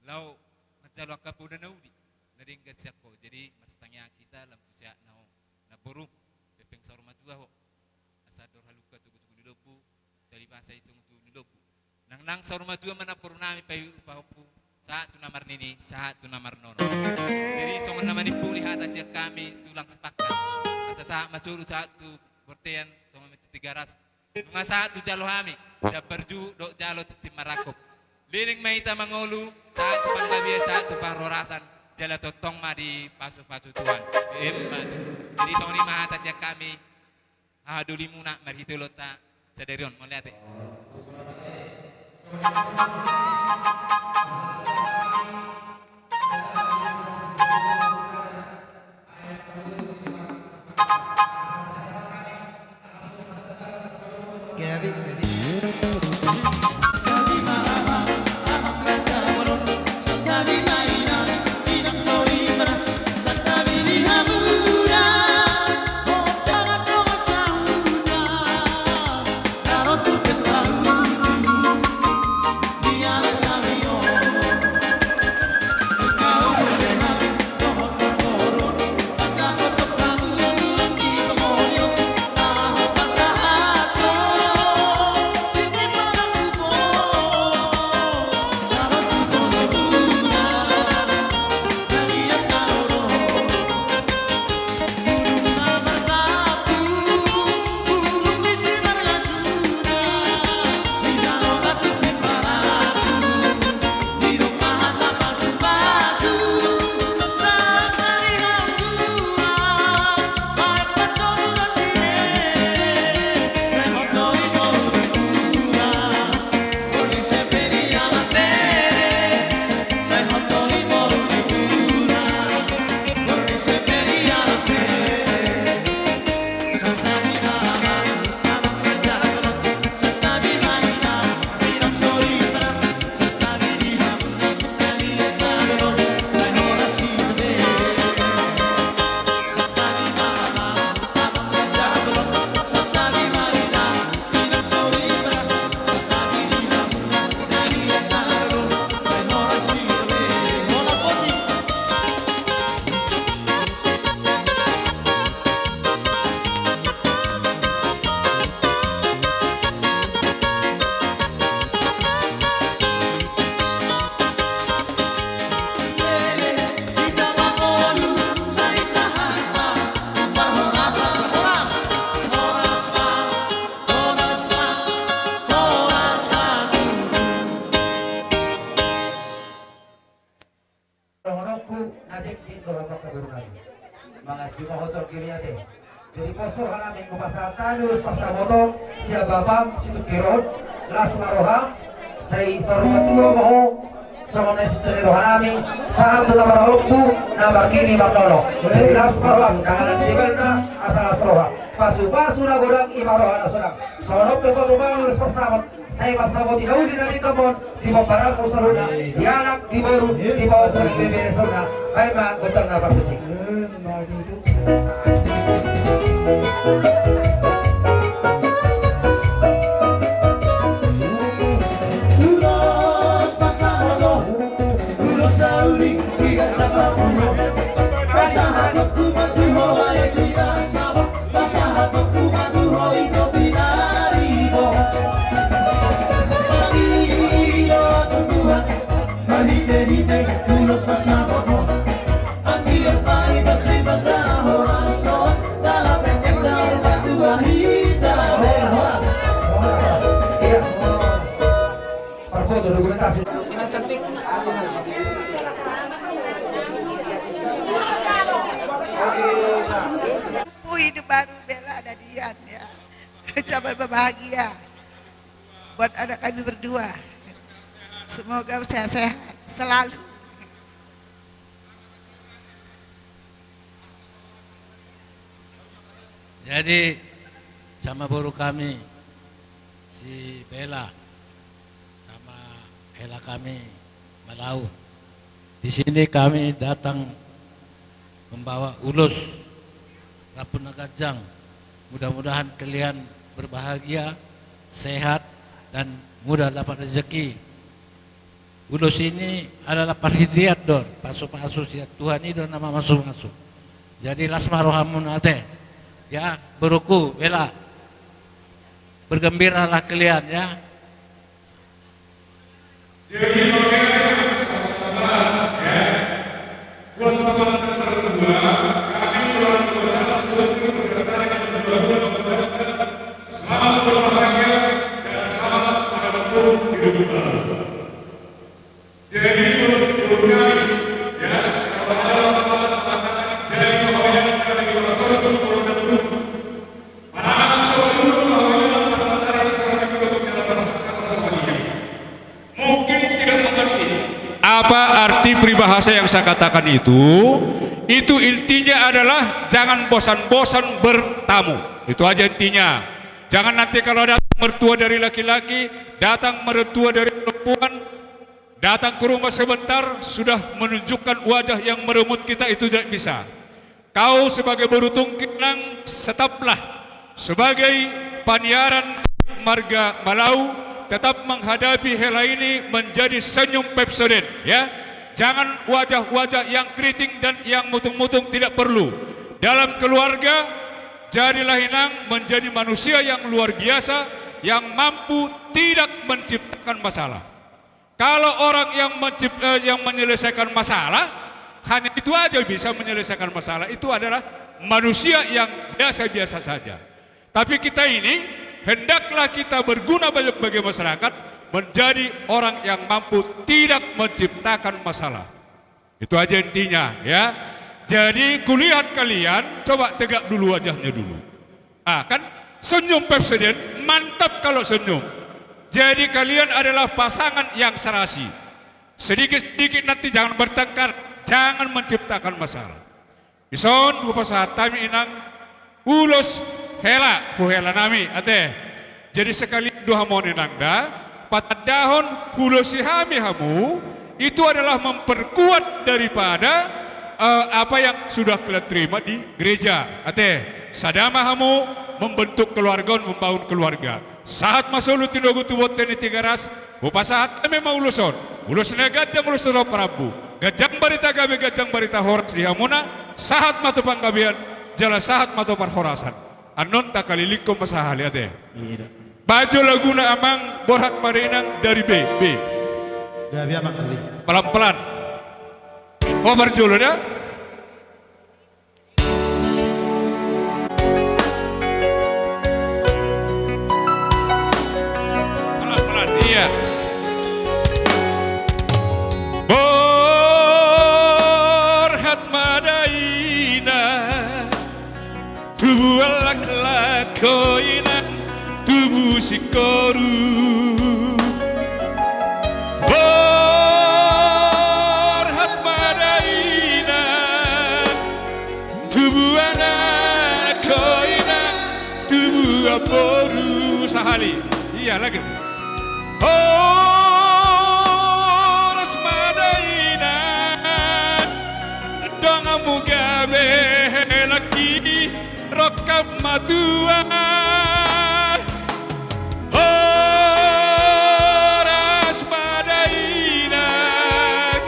laho manjalo angka poda na uli na denggan sian ho. Jadi marsantabi hita lam tu sehatna ho namboru, pepeng saur matua ho. Asa andor halumpang togutogu ni lombu, tali pasa i tongutongu ni lombu. Nangnang saur matua ma namboru nami, pahompu sahat tu na marnini, sahat tu na marnono. Jadi songon na manimbuli hata sian hami tulang sipakkar, asa sahat ma solu sahat tu bontean, tongon ma tu Tigaras. Nunga sahat hujalo hami jambar juhut dohot jalo tintin marangkup. Leleng ma hita mangolu, sahat tu panggabean, sahat tu parhorasan, jala tongtong ma dipasupasu Tuhan. Emma tutu. Jadi songon i ma hata sian hami haha dolimuna marhite ulaonta sadari on. Mauliate. Mangaji ma ho tu angka i ate. Jadi pos roha nami, hupasahat hami ulos pansamot on sian Bapam Situngkiron. Las ma roham, sai saur matua ma ho. Songon na sintua ni roha nami, sahat tu na marompu, na marnini marnono. Jadi las ma roham, dangani na asa las roha. Pasupasu na godang i ma roha na sonang. Songon on pe patumang ulos pansamot. Sai pansamoti na uli na ningkop on, di pambaranmu saluhutna, di anak, di boru, di pahompu, di bebere saluhutna. Baen ma gondang na parmusik. Ulos pansamot on, ulos na uli sian na marompu. Pasahatonku ma tu ho, ale sida sama. Pasahatonku ma tu ho, ito pinaribot. Tapi dohot Tuhan, marhitehite ulos pansamot on, anggiat ma i pasupasu na horas on, dalan pengen saur matua hita berhoras. Iya. Parfoto dokumentasi. Hidup baru Bella dan Ian, ya. Selamat berbahagia buat anak kami berdua. Semoga sehat-sehat selalu. Jadi, sama boru kami, si Bella, sama hela kami, Malau. Di sini kami datang membawa ulos rambu na ganjang. Mudah-mudahan kalian berbahagia, sehat, dan mudah dapat rezeki. Ulos ini adalah parhitean do, pasupasu sian Tuhan i do na mamasumasu. Jadi las ma rohamuna ate. Ya, boruku, Bella. Bergembiralah kalian, ya. Jadi, pakai sama-sama, ya. Buat teman-teman berdua, kami keluarga besar seluruh peserta yang berdua mengucapkan selamat berbahagia dan selamat menempuh hidup baru. Jadi, menurut kami, ya, kalau ada orang mengatakan, jadi pokoknya kami pastor untuk orang dulu. Mungkin tidak mengerti. Apa arti peribahasa yang saya katakan itu? Itu intinya adalah jangan bosan-bosan bertamu. Itu aja intinya. Jangan nanti kalau datang mertua dari laki-laki, datang mertua dari perempuan, datang ke rumah sebentar, sudah menunjukkan wajah yang merengut kita, itu tidak bisa. Kau sebagai boru tungkil, Nang, tetaplah sebagai paniaran marga Malau, tetap menghadapi hela ini menjadi senyum Pepsodent, ya. Jangan wajah-wajah yang keriting dan yang mutung-mutung, tidak perlu. Dalam keluarga, jadilah, Inang, menjadi manusia yang luar biasa, yang mampu tidak menciptakan masalah. Kalau orang yang mencipt-, eh, yang menyelesaikan masalah, hanya itu aja bisa menyelesaikan masalah, itu adalah manusia yang biasa-biasa saja. Tapi kita ini, hendaklah kita berguna bagi, bagi masyarakat, menjadi orang yang mampu tidak menciptakan masalah. Itu aja intinya, ya. Jadi, kulihat kalian, coba tegak dulu wajahnya dulu. Ah, kan? Senyum Pepsodent, mantap kalau senyum. Jadi, kalian adalah pasangan yang serasi. Sedikit-sedikit nanti jangan bertengkar, jangan menciptakan masalah. Dison, hupasahat hami, Inang, ulos hela, huhela nami, ate. Jadi sekalian do hamu on, Inang, da, patandahon huulosi hami hamu, itu adalah memperkuat daripada, eh, apa yang sudah kalian terima di gereja, ate. Sada ma hamu membentuk keluarga, membangun keluarga. Sahat ma solu tinogu tu bontean ni Tigaras, hupasahat hami ma ulos on. Ulos na ganjang, ulos na rambu. Ganjang barita gabe, ganjang barita horas di hamuna. Sahat ma tu panggabean, jala sahat ma tu parhorasan. Annon takalilingkon ma sahali, ate. Iya, da. Baen jo laguna, Amang, borhat ma da, Inang, dari B, B. Gabe, Amang, gabe. Pelan-pelan. Ho parjolo, da. Pelan-pelan, iya. Borhat ma da, Inang, Ho inang tubu singkoru, borhat ma da inang tubu anak, ho inang tubu boru. Sahali. Ia lagi. Horas ma da inang, donganmu gabe laki, rongkap ma tulang. Horas ma da inang,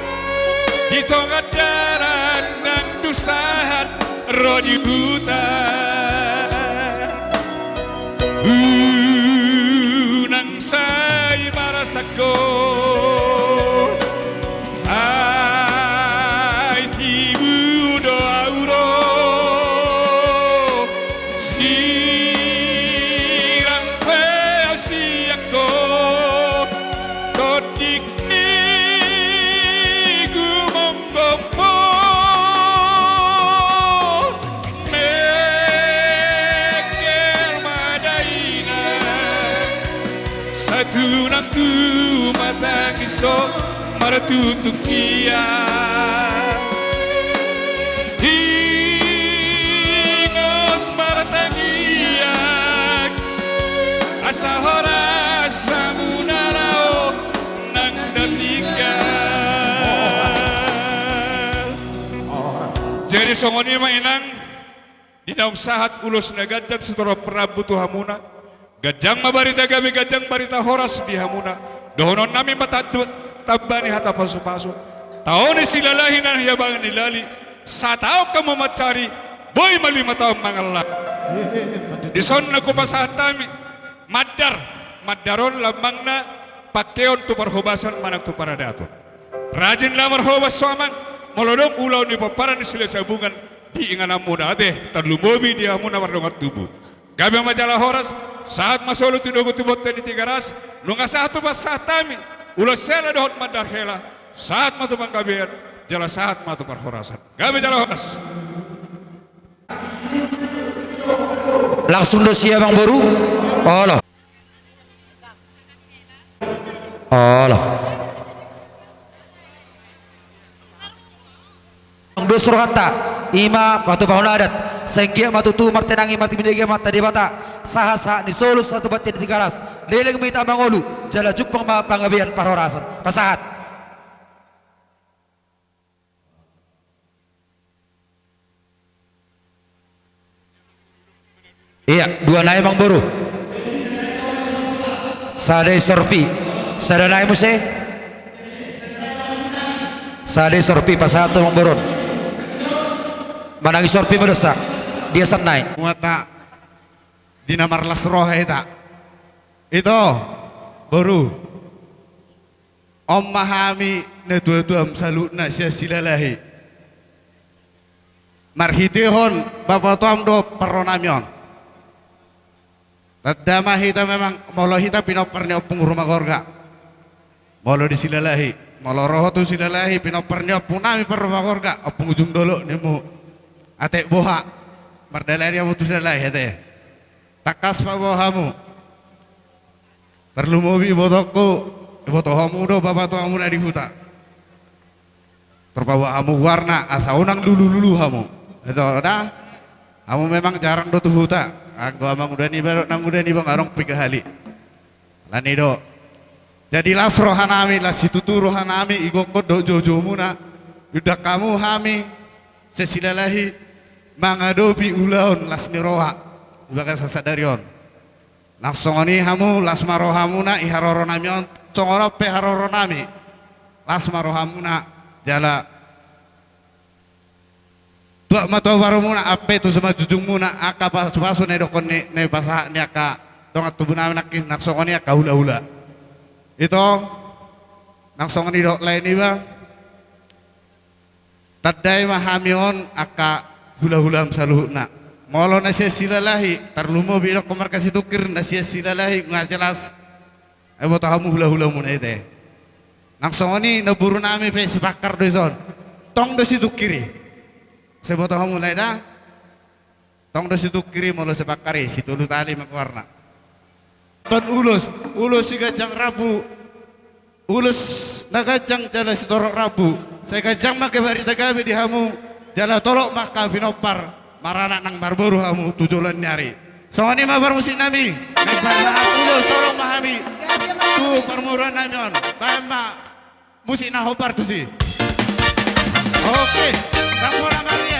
di tonga dalan nang tu sahat ro di huta. Unang sai marasangko, ai tibu do au ro, sirang pe au sian ho, tondik ni gumomgom ho. Mengkel ma da inang, sai tunang tu martangiang, martutung hian. Ingot martangiang, asa horas hamu na laho nang na tinggal. Jadi songon i ma inang, di naung sahat ulos na ganjang sitorop rambu tu hamuna. Ganjang ma barita gabe, ganjang barita horas di hamuna. Dohononnami ma tantu tamba ni hata pasupasu. Tao ni Silalahi na nihabangan ni lali, sataon hamu mansari, boi ma lima taon mangallang. Dison na hupasahat hami mandar. Mandar on lambangna pangkeon tu parhobasan manang tu paradaton. Rajin laho marhobas ho amang, molo adong ulaon ni pomparan ni Silahisabungan di ingananmuna ate, tarlumobi di hamuna mardongan tubu. Gabe ma jala horas, sahat ma solu tu dogu tu bontean ni Tigaras. Nunga sahat hupasahat hami ulos hela dohot mandar hela, sahat ma tu panggabean, jala sahat ma tu parhorasan. Gabe jala horas. Langsung do sia amang boru. Olo. Olo. Dos rohanta, ima patupahon adat, sai anggiat ma tutu martinangi, martinangi Amanta Debata, sahat-sahat ni solu sahat tu bontean ni Tigaras, leleng ma hita mangolu, jala jumpang ma panggabean parhorasan. Pasahat. Ia, dua nai amang boru. Sada i sorpi. Sada nai muse. Sada i sorpi, pasahat tu amang boru on. Manang i sorpi ma dosa. Dia san nai. Muata di na marlas roha hita. Ito, boru. On ma hami natuatuam saluhutna sian Silalahi. Marhitehon bapatuam do parronami on. Tanda ma hita memang molo hita pinompar ni Ompung Rumagorga. Molo di Silalahi, molo ro ho tu Silalahi pinompar ni ompungnami parrumagorga, Ompung Ujung Dolok nimmu. Atik boha mardalani hamu tu Silalahi ate. Tangkas paboa hamu. Tarlumobi ibotoku, iboto hamu do bapatuamuna di huta. Tor paboa hamu goarna asa unang lulululu hamu. Ito da. Hamu memang jarang do tu huta. Anggo amanguda niba dohot nanguda niba nga adong piga hali. Alani do. Jadi las rohanami, las situtu rohanami, igokkon dohot joujoumuna. Diundang hamu hami sian Silalahi mangadopi ulaon las ni roha di bagasan sadari on. Nang songon i hamu, las ma rohamuna i haroronami on, songon on pe haroronami. Las ma rohamuna, jala tuat ma tu abarumuna, ampe tu simanjujungmuna, angka pasupasu na idokkon ni, na ipasahat ni angka dongan tubunami nangkin, nang songon i angka hulahula. Ito, nang songon i dohot lae niba. Tandai ma hami on angka hulahulam saluhutna. Molo na sian Silalahi, tarlumobi idokkon marga Situngkir, na sian Silalahi nga jelas. Ai boto hamu hulahulamuna ite. Nang songon i namborunami pe sipangkar do ison. Tong do Situngkir i. Sai boto hamu lae da. Tong do situngkir i molo sipangkari, situlu tali ma goarna. Tong ulos, ulos siganjang rambu, ulos na ganjang jala sitorop rambu. Sai ganjang ma angka barita gabe di hamu, jala torop ma angka pinompar, maranak nang marboru hamu tu joloan ni ari. Songon i ma parmusik nami, naeng pasahat ulos, torop ma hami tu parboruan nami on. Baen ma musik na hombar tusi. Oke, Tambora Marian.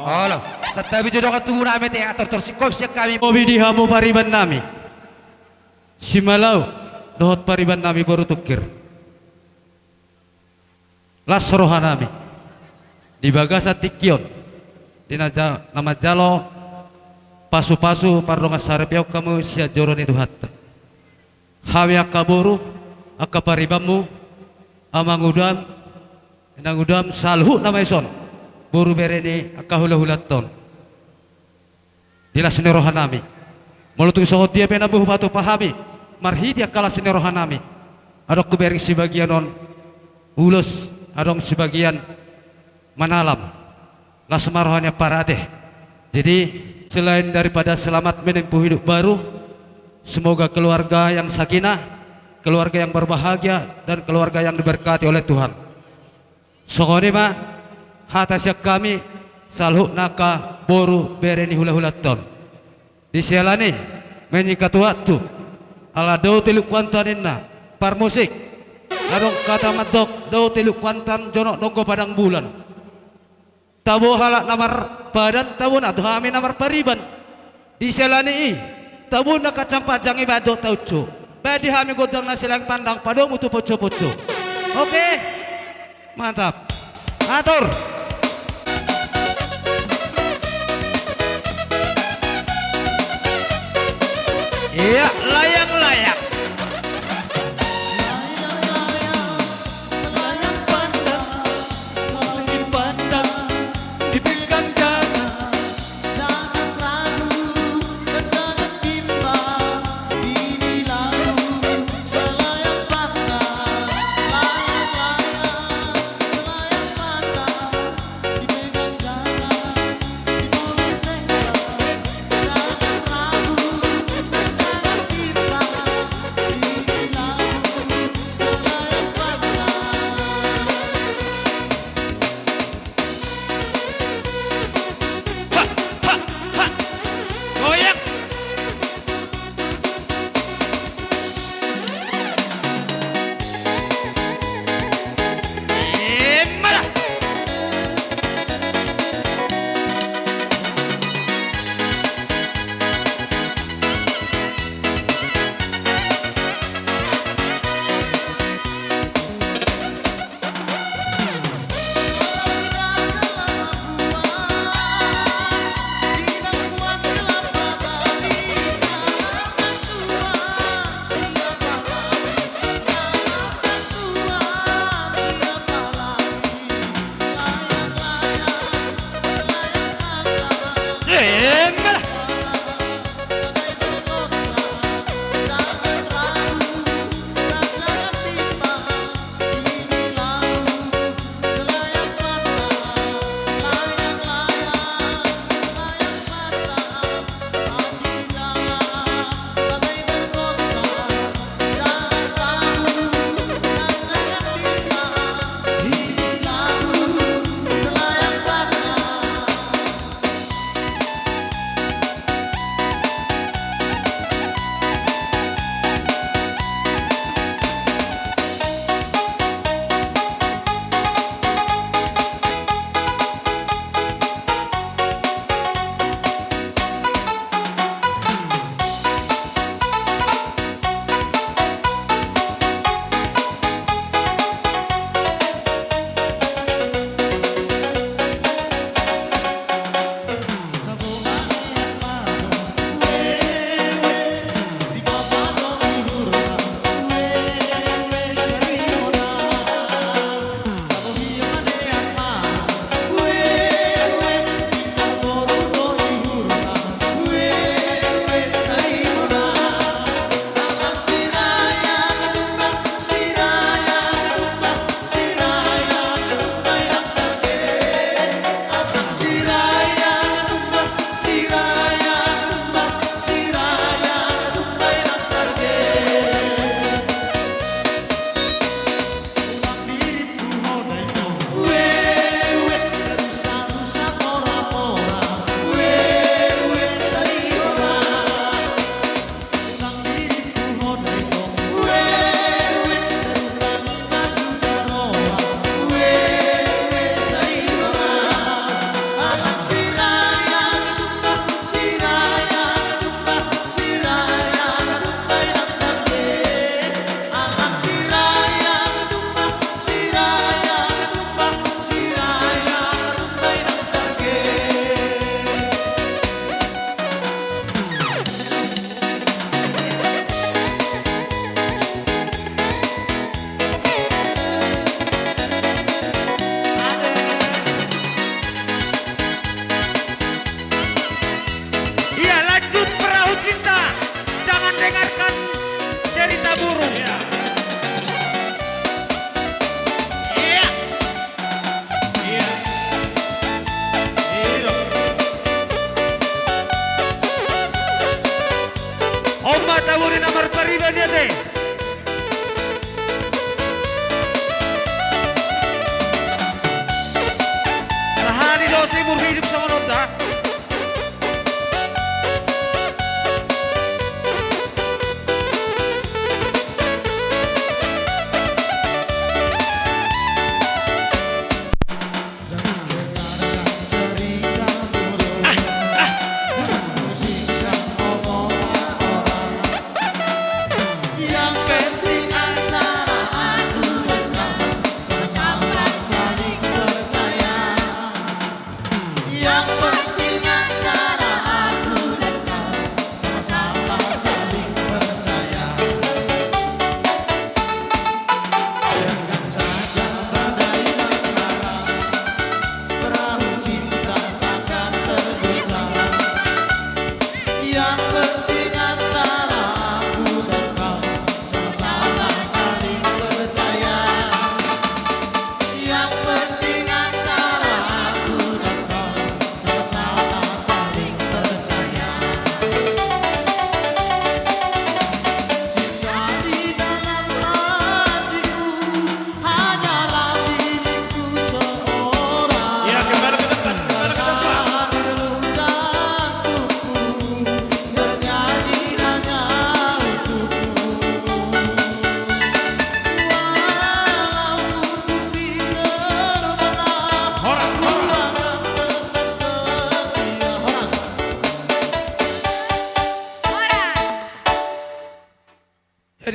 Olo, santabi jo dongan tubu nami, ate, atortor singkop sian hami. Bobi di hamu pariban nami. Simalau, dohot pariban nami boru tungkir. Las rohanami di bagasan tingki on, di na ja-, na manjalo pasu-pasu pardongansaripeon hamu sian joro ni Tuhanta. Hami angka boru, angka paribanmu, amangudam, inangudam, saluhutna ma dison, boru bere ni angka hula-hulanta on. Di las ni rohanami. Molo tung songon dia pe na boi hupatupa hami, marhite angka las ni rohanami. Adong hubereng sibagian on ulos, adong sibagian manalam. Las ma roha ni ampara ate. Jadi, selain daripada selamat menempuh hidup baru, semoga keluarga yang sakinah, keluarga yang berbahagia, dan keluarga yang diberkati oleh Tuhan. Songon i ma hata sian hami, saluhutna angka boru bere ni hula-hulanta on. Di siala ni i, menyingkat waktu, ala dao teluk kuantan ninna parmusik, adong hata mandok dao teluk kuantan jonok donggo padang bulan. Tabo halak na marpadan, tabo na tu hami na marpariban. Di siala ni i, tabo na kacang panjang i baen dohot taunsu. Baen di hami gondang na silaeng pandang, padomu tu ponco-ponco. Oke? Mantap. Atur. Iya, layang-layang. Layang-layang, selayang pandang, mau dipandang, dipegang jangan. Jangan ragu dan jangan bimbang, ini lagu selayang pandang, layang-layang, selayang pandang, dipegang jangan, dipegang jangan, jangan ragu dan jangan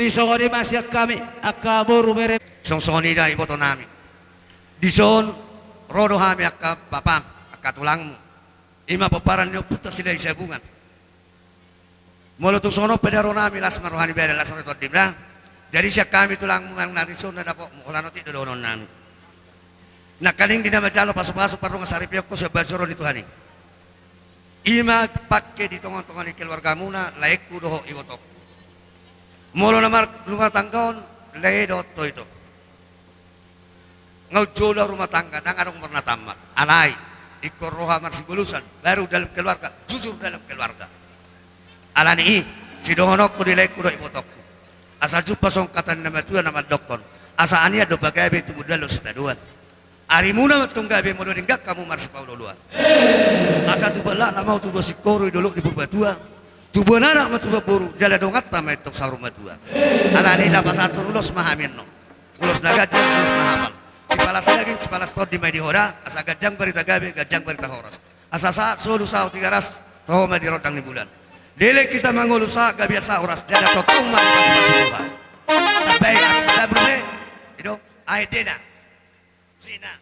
Di songon i ma sian hami angka boru bere. Songon i da iboto nami. Dison ro do hami angka bapam, angka tulangmu. I ma pomparan ni ompunta Silahisabungan. Molo tung songon on pe da ro nami, las ma roha ni bere, las ma roha ni tondim da. Jadi sian hami tulangmu manang na dison na dapotmu, holan otik do dohonon nami. Nangkaning di na manjalo pasupasu pardongansaripeonhon sian bagas joro ni Tuhan i. I ma pangke di tongatonga ni keluargamuna, laengku dohot ibotongku. Molo na marrumah tangga on, lae dohot ito. Nga unjolo rumah tangga, ndang adong marnatammat. Alai, ingkon roha marsibolusan, baru dalam keluarga, jujur dalam keluarga. Alani i, sidohononku di laengku dohot ibotongku. Asa jumpa songon hata ni na matua na mandokkon. Asa anian do pagabe, tubu dalan do sitadoan. Arimuna ma antong gabe molo denggan hamu marsipaolooloan. Asa tubuan laklak ma hamu tubuan singkoru di dolok ni Purbatua. Tubuan anak ma tubuan boru, jala donganta ma antong saur matua. Alani i laho pasahathon ulos ma hami annon. Ulos na ganjang, ulos na hapal. Sipalas daging, sipalas tondi ma i di hoda, asa ganjang barita gabe, ganjang barita horas. Asa sahat solu saur Tigaras, toho ma di rondang ni bulan. Leleng hita mangolu sahat gabe asa horas, jala tongtong ma dipasupasu Tuhan. Tambai, tambai, i do, ae dena. Sina.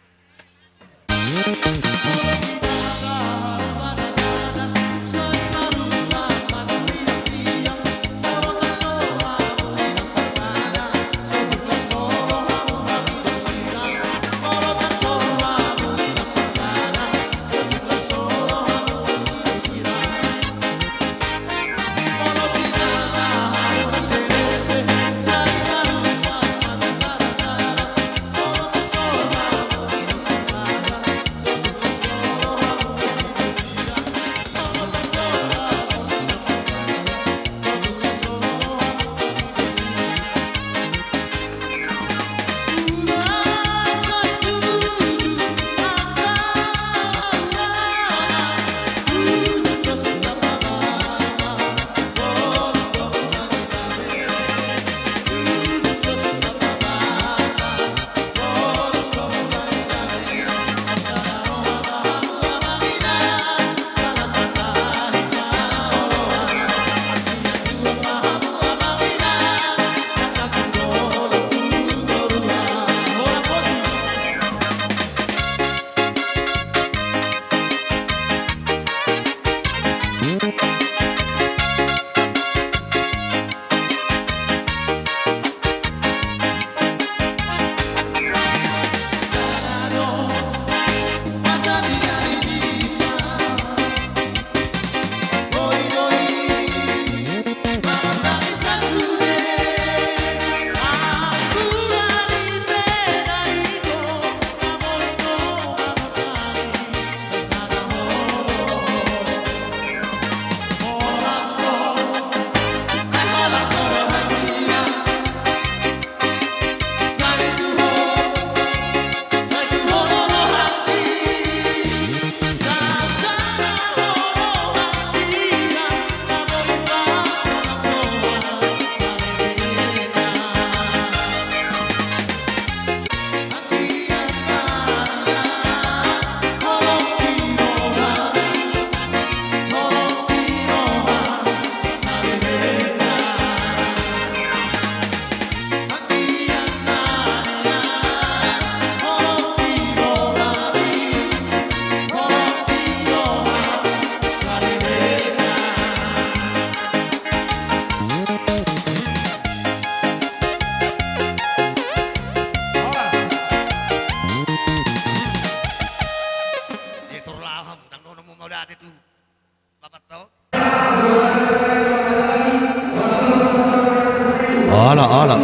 Ala, ala.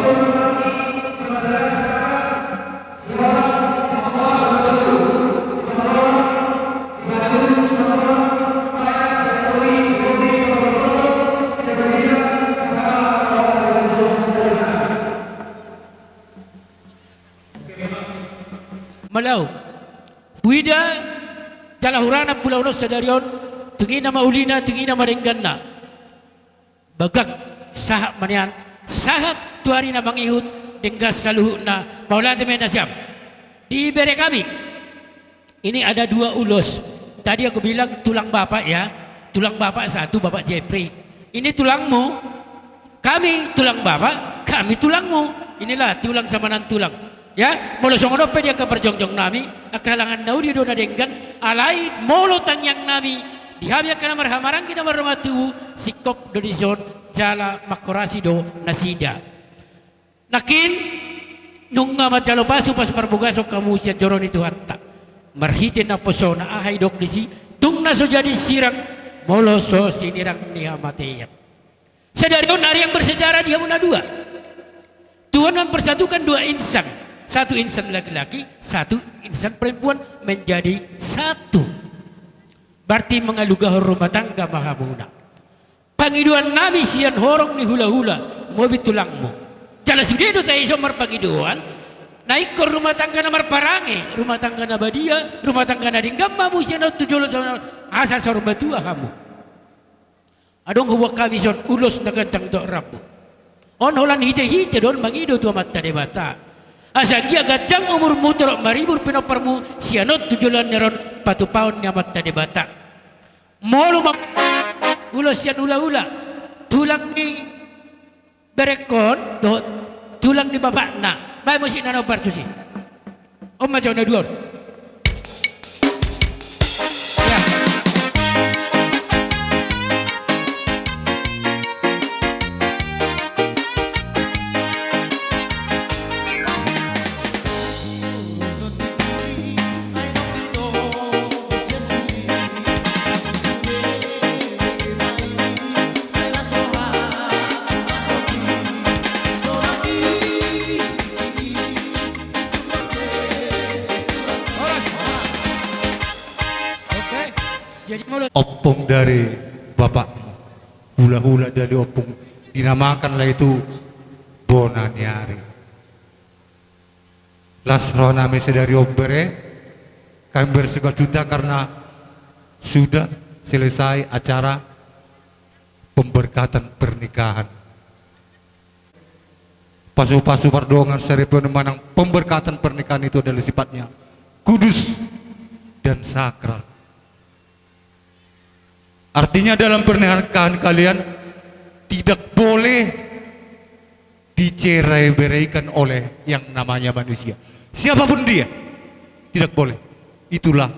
Molo au huida jala hurang na pulaonon sadari on, tung i na maulina, tung i na madengganna. Bagak sahat ma nian, sahat tu ari na mangihut, denggan saluhutna, mauliate ma i nasiam. Di bere kami, ini ada dua ulos. Tadi aku bilang tulang bapak ya, tulang bapak satu, Bapak Jepri. Ini tulangmu, kami tulang bapak, Hami tulangmu, inilah tulang sama nan tulang. Ya, molo songon on pe di angka parjongjong nami, angka halangan na uli do na denggan, alai molo tangiang nami, di hami angka na marhahamaranggi na mardongan tubu, singkop do dison, jala manghorasi do nasida. Nangkin, nunga manjalo pasu-pasu parbogason hamu sian joro ni Tuhanta. Marhite naposona, aha didok disi, tung na so jadi sirang, molo so sinirang ni hamatean. Sadari on hari yang bersejarah di hamu na dua. Tuhan mempersatukan dua insan. Satu insan laki-laki, satu insan perempuan menjadi satu. Berarti mangalugahon rumah tangga ma hamuna. Pangidoan nami sian horong ni hula-hula, mobit tulangmu. Jala sude do tahe dison marpangidoan, na ingkon rumah tangga na marparange, rumah tangga na badia, rumah tangga na denggan ma hamu sian on tu jolo, asa saur matua hamu. Adong huboan hami dison ulos na ganjang dohot rambu. On holan hite-hite do on mangido tu Amanta Debata. Asa anggiat ganjang umurmu torop maribur pinomparmu sian on tu joloan ni ari on patupaon ni Amanta Debata. Molo ma ulos sian hula-hula, tulang ni berengkon dohot tulang ni bapakna. Baen musik na nombar tusi. On ma jo na dua on. Ya. Oke. Jadi, molo ompung dari bapakmu, hula-hula dari ompung, dinamakanlah itu bona ni ari. Las roha nami sadari on bere, kami bersuka cita karena sudah selesai acara pemberkatan pernikahan. Pasu-pasu pardongan saripeon manang pemberkatan pernikahan itu adalah sifatnya kudus dan sakral. Artinya, dalam pernikahan kalian tidak boleh dicerai-beraikan oleh yang namanya manusia. Siapapun dia, tidak boleh. Itulah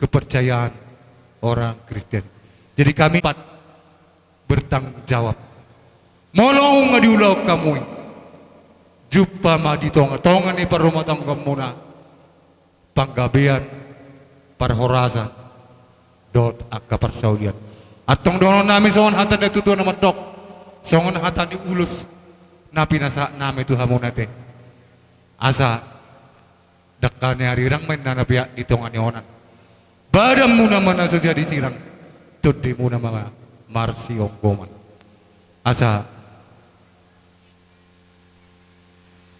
kepercayaan orang Kristen. Jadi kami empat bertanggung jawab. Molo nunga diulahon hamu i, jumpa ma di tonga-tonga ni parrumatanggaonmuna panggabean, parhorasan, dohot angka parsaulian. Antong dohonon nami songon hata ni natuatua na mandok, songon hata ni ulos na pinasahat nami tu hamuna ate. Asa dangka ni arirang ma inna na peak di tonga ni onan. Badanmuna ma na so jadi sirang, tondimuna ma marsigomgoman. Asa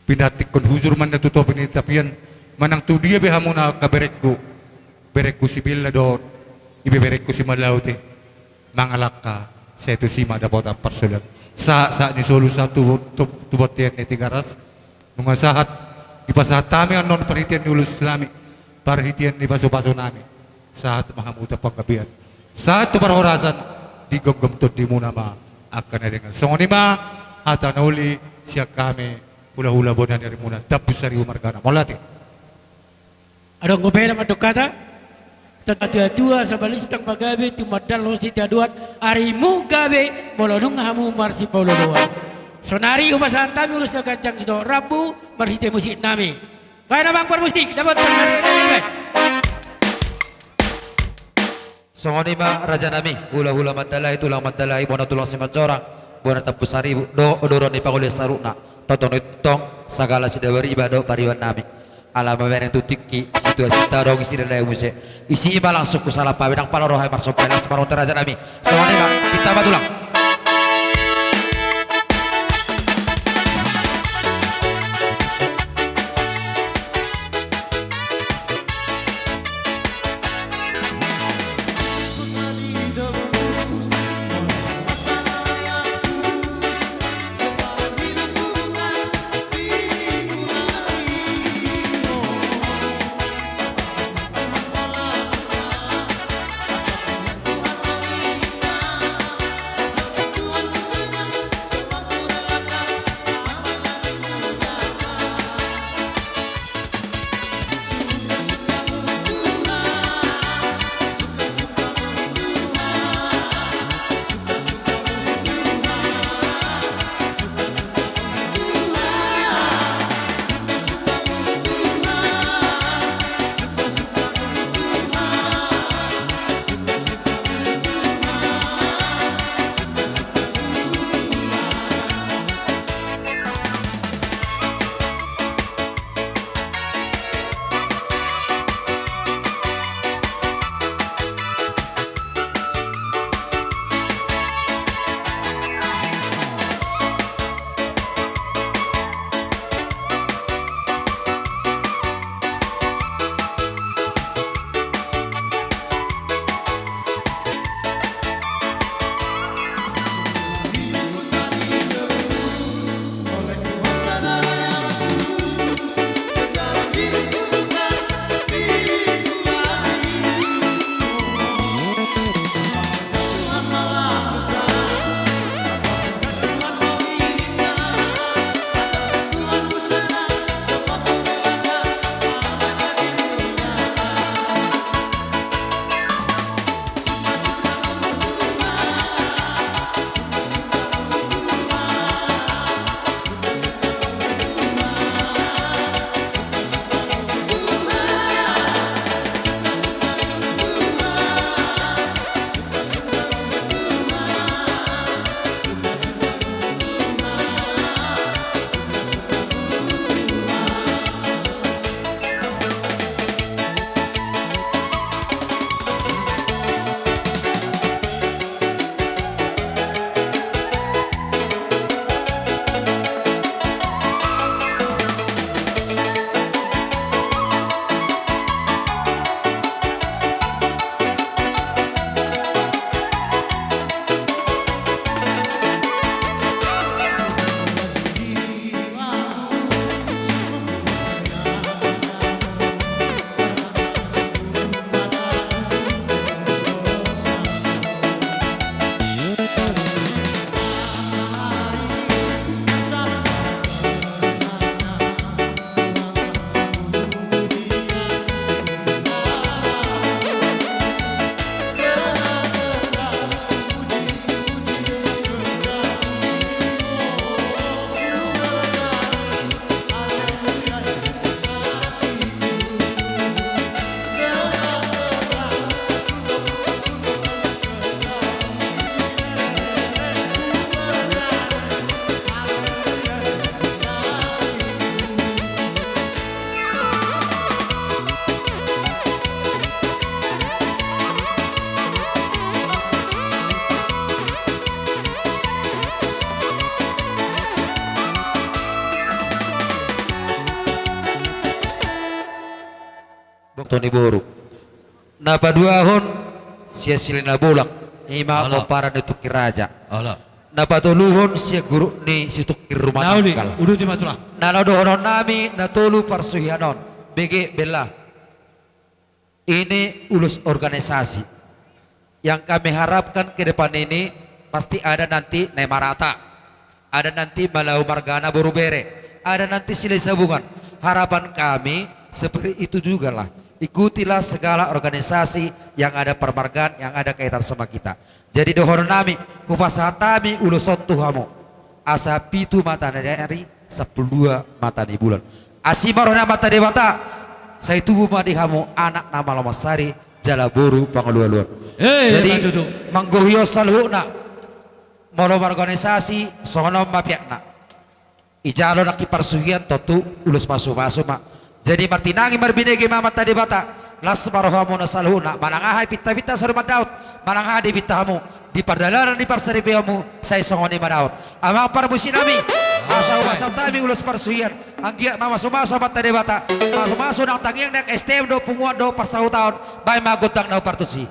pinantikkon hujur ma inna tu topi ni tapian, manang tu dia be hamuna angka berengku, berengku si Bella dohot ibeberengku si Malaute, mangalangka sai tusi ma dapotan parsaulian. Sahat-sahat ni solu sahat tu, tu, tu bontean ni Tigaras, nunga sahat dipasahat hami annon parhitean ni ulos nami, parhitean ni pasupasu nami. Sahat ma hamu tu panggabean, sahat tu parhorasan, digomgom tondimuna ma angka na denggan. Songon i ma hata na uli sian hami hulahula bona ni arimuna Tambun Saribu margana. Mauliate. Adong dope na mandok hata? Natuatua, sabalintang ma gabe, tumandangkon sitadoan, arimu gabe, molo nunga hamu marsipaolooloan. Sonari hupasahat hami ulos na ganjang dohot rambu marhite musik nami. Baen amang parmusik, dapot parmusik. Songon i ma raja nami, hulahula Mandalahi, tulang Mandalahi, bona tulang Simanjorang, bona Tambun Saribu, dohot odol ni pangoli saluhutna, tongtong tong sagala sidabariba dohot pariban nami. Ala mamereng tu tingki, situasi tadong isi dalae muse. Isi ma langsung hu salap hami, ndang pala ro hami marsomba, las ma roha tu raja nami. Songon i ma, pinta ma tulang. Boto ni boru. Na paduahon sian Silena Bolak, i ma pomparan ni Tungkir Raja. Na patoluhon sian guruk ni si Tungkir Rumah Tanggal. Na laho dohonon nami na tolu parsuhian on. Bege, bella. Ini ulos organisasi. Yang kami harapkan ke depan ini, pasti ada nanti na marata, ada nanti Malau Margana boru bere, ada nanti Silai Sabungan. Harapan kami seperti itu jugalah. Ikutilah segala organisasi yang ada permargaan, yang ada kaitan sama kita. Jadi dohonon nami, hupasahat hami ulos on tu hamu. Asa pitu mataniari, sampulu dua mata ni bulan. Asi ma roha ni Amanta Debata, sai tubu ma di hamu anak na malo mansari, jala boru pangalualuan. Jadi, manggohi on saluhutna, molo marorganisasi, songon on ma piakna. Ijalo nangkin parsuhian tontu ulos pasupasu ma. Jadi martinangi marbinege ma Amanta Debata, las ma rohamuna saluhutna, manang aha pintapinta sori mandaot, manang aha dipinta hamu, di pardalanan ni parsaripeonmu, sai songon i ma daot. Amang parmusik nami, asa hupasahat hami ulos parsuhian, anggiat ma mamasumasu Amanta Debata, mamasumasu nang tangiang, nang S T M dohot punguan dohot parsahutaon, baen ma gondang na umpartusi.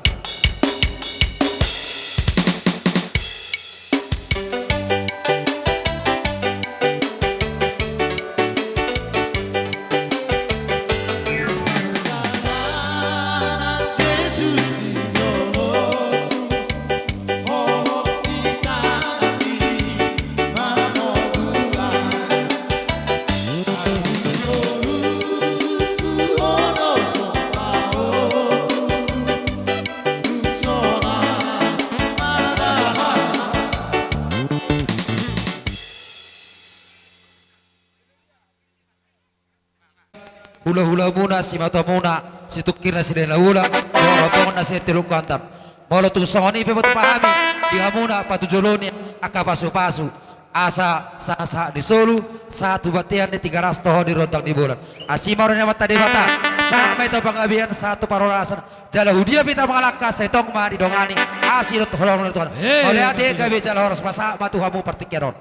Hulahulamuna, simatomuna, situngkirna Silai Naula, rombonganna Sianteluk Kuantan. Molo tung songon i pe botima hami di hamuna, patujolo ni angka pasupasu. Asa sahat-sahat ni solu, sahat tu bontean ni Tigaras, toho di rondang ni bulan. Asi ma roha ni Amanta Debata, sahat ma i tu panggabean, sahat tu parhorasan. Jala hudia pe hita mangalangka, sai tong ma didongani asi dohot holong ni Tuhan. Mauliate, gabe jala horas ma, sahat ma tu hamu partingkian on.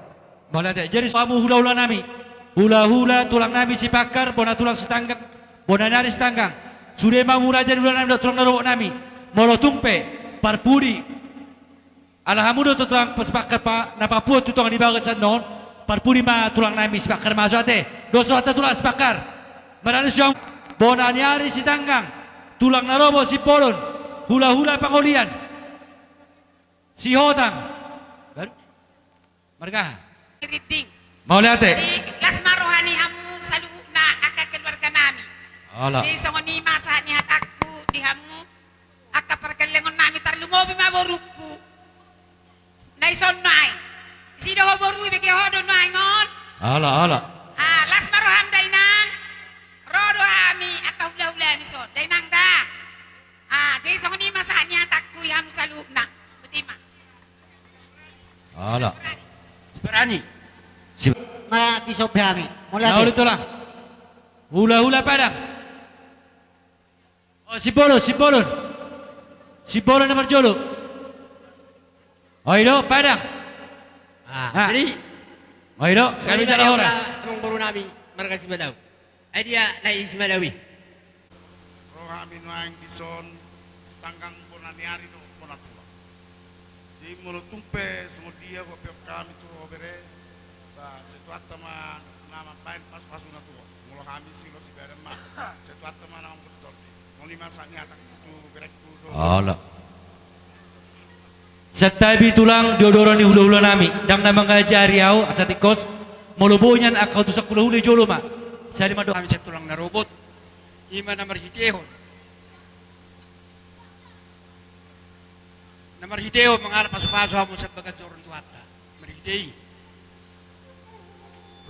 Mauliate. Jadi hamu hulahula nami, hulahula tulang nami Sipangkar, bona tulang Sitanggang, bona ni ari Sitanggang. Sude ma hamu raja ni hulahula nami dohot tulang na robot nami. Molo tung pe parpudi, ala hamu do tulang Sipangkar na papuon tu tonga ni bagas annon, parpudi ma tulang nami Sipangkar, mauliate. Dos rohanta tulang Sipangkar. Marani suang bona ni ari Sitanggang, tulang na robot Simbolon, hulahula pangolian Sihotang. Marga aha? Rinding. Mauliate. Jadi las ma roha ni hamu saluhutna angka keluarga nami. Jadi songon i ma sahat ni hatangku di hamu angka pargellengon nami, tarlumobi ma borungku. Na ison nuaeng. Isi do ho boru, ibege ho do nuaeng on. Ala, ala. Ah, las ma roham da inang. Ro do hami angka hulahula nami son. Da inang da. Ah, jadi songon i ma sahat ni hatangku di hamu saluhutna. Botima. Ala. Sibarani. Sib- Ma di sombe hami. Mauliate. Hulahula Padang. Oh, Simbolon, Simbolon. Simbolon na parjolo. Oi do, Padang. Ah, jadi. Oi do, gabe jala horas. Amang boru nami, marga Simadaun. Ai dia lae i Simadaun i. Ro hami nuaeng dison, Sitanggang bona ni ari dohot bona tulang. Jadi molo tung pe songon dia huapeon hami tu ho bere, ba sai Tuhanta ma na mambaen pasupasu na tuho. Molo hami siulos sibadan ma, sai Tuhanta ma na mamboan tondi. Songon i ma sahat ni hatangku tu berengku dohot. Ala. Santabi tulang di odoro ni hulahula nami, ndang na mangajari ahu asa tingkos, molo boi nian angka utusan hulahula i jolo ma. Sali ma do hami sian tulang na robot, i ma na marhitehon, na marhitehon mangalap pasupasu hamu sian bagas joro ni Tuhanta. Marhite i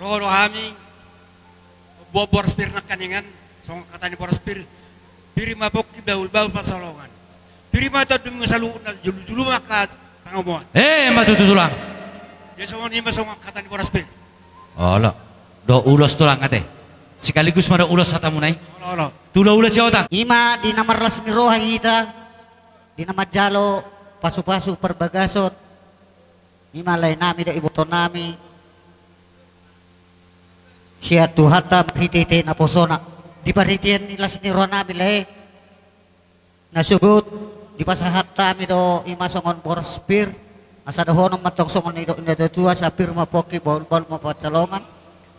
ro do hami, boan boras pir nangkaningan, songon hata ni boras pir, pir ma pongki, bahulbahul pansalongan. Pir ma tondim, saluhutna, juljulu ma angka pangomoan. Eh, ma tutu tulang. Ia songon i ma songon hata ni boras pir. Olo. Do ulos tulang ate. Sekaligus ma do ulos hatamuna i. Olo, olo. Tu hulahula Sihotang. I ma di na marlas ni roha hita, di na manjalo pasupasu parbagason. I ma lae nami dohot iboto nami sian Tuhanta marhitehite naposona. Di parhitean ni las ni roha nami lae, na sogot dipasahat hami do i ma songon boras pir, asa dohonon ma tong songon nidok ni natuatua, sai pir ma pongki, bahulbahul ma pansalongan,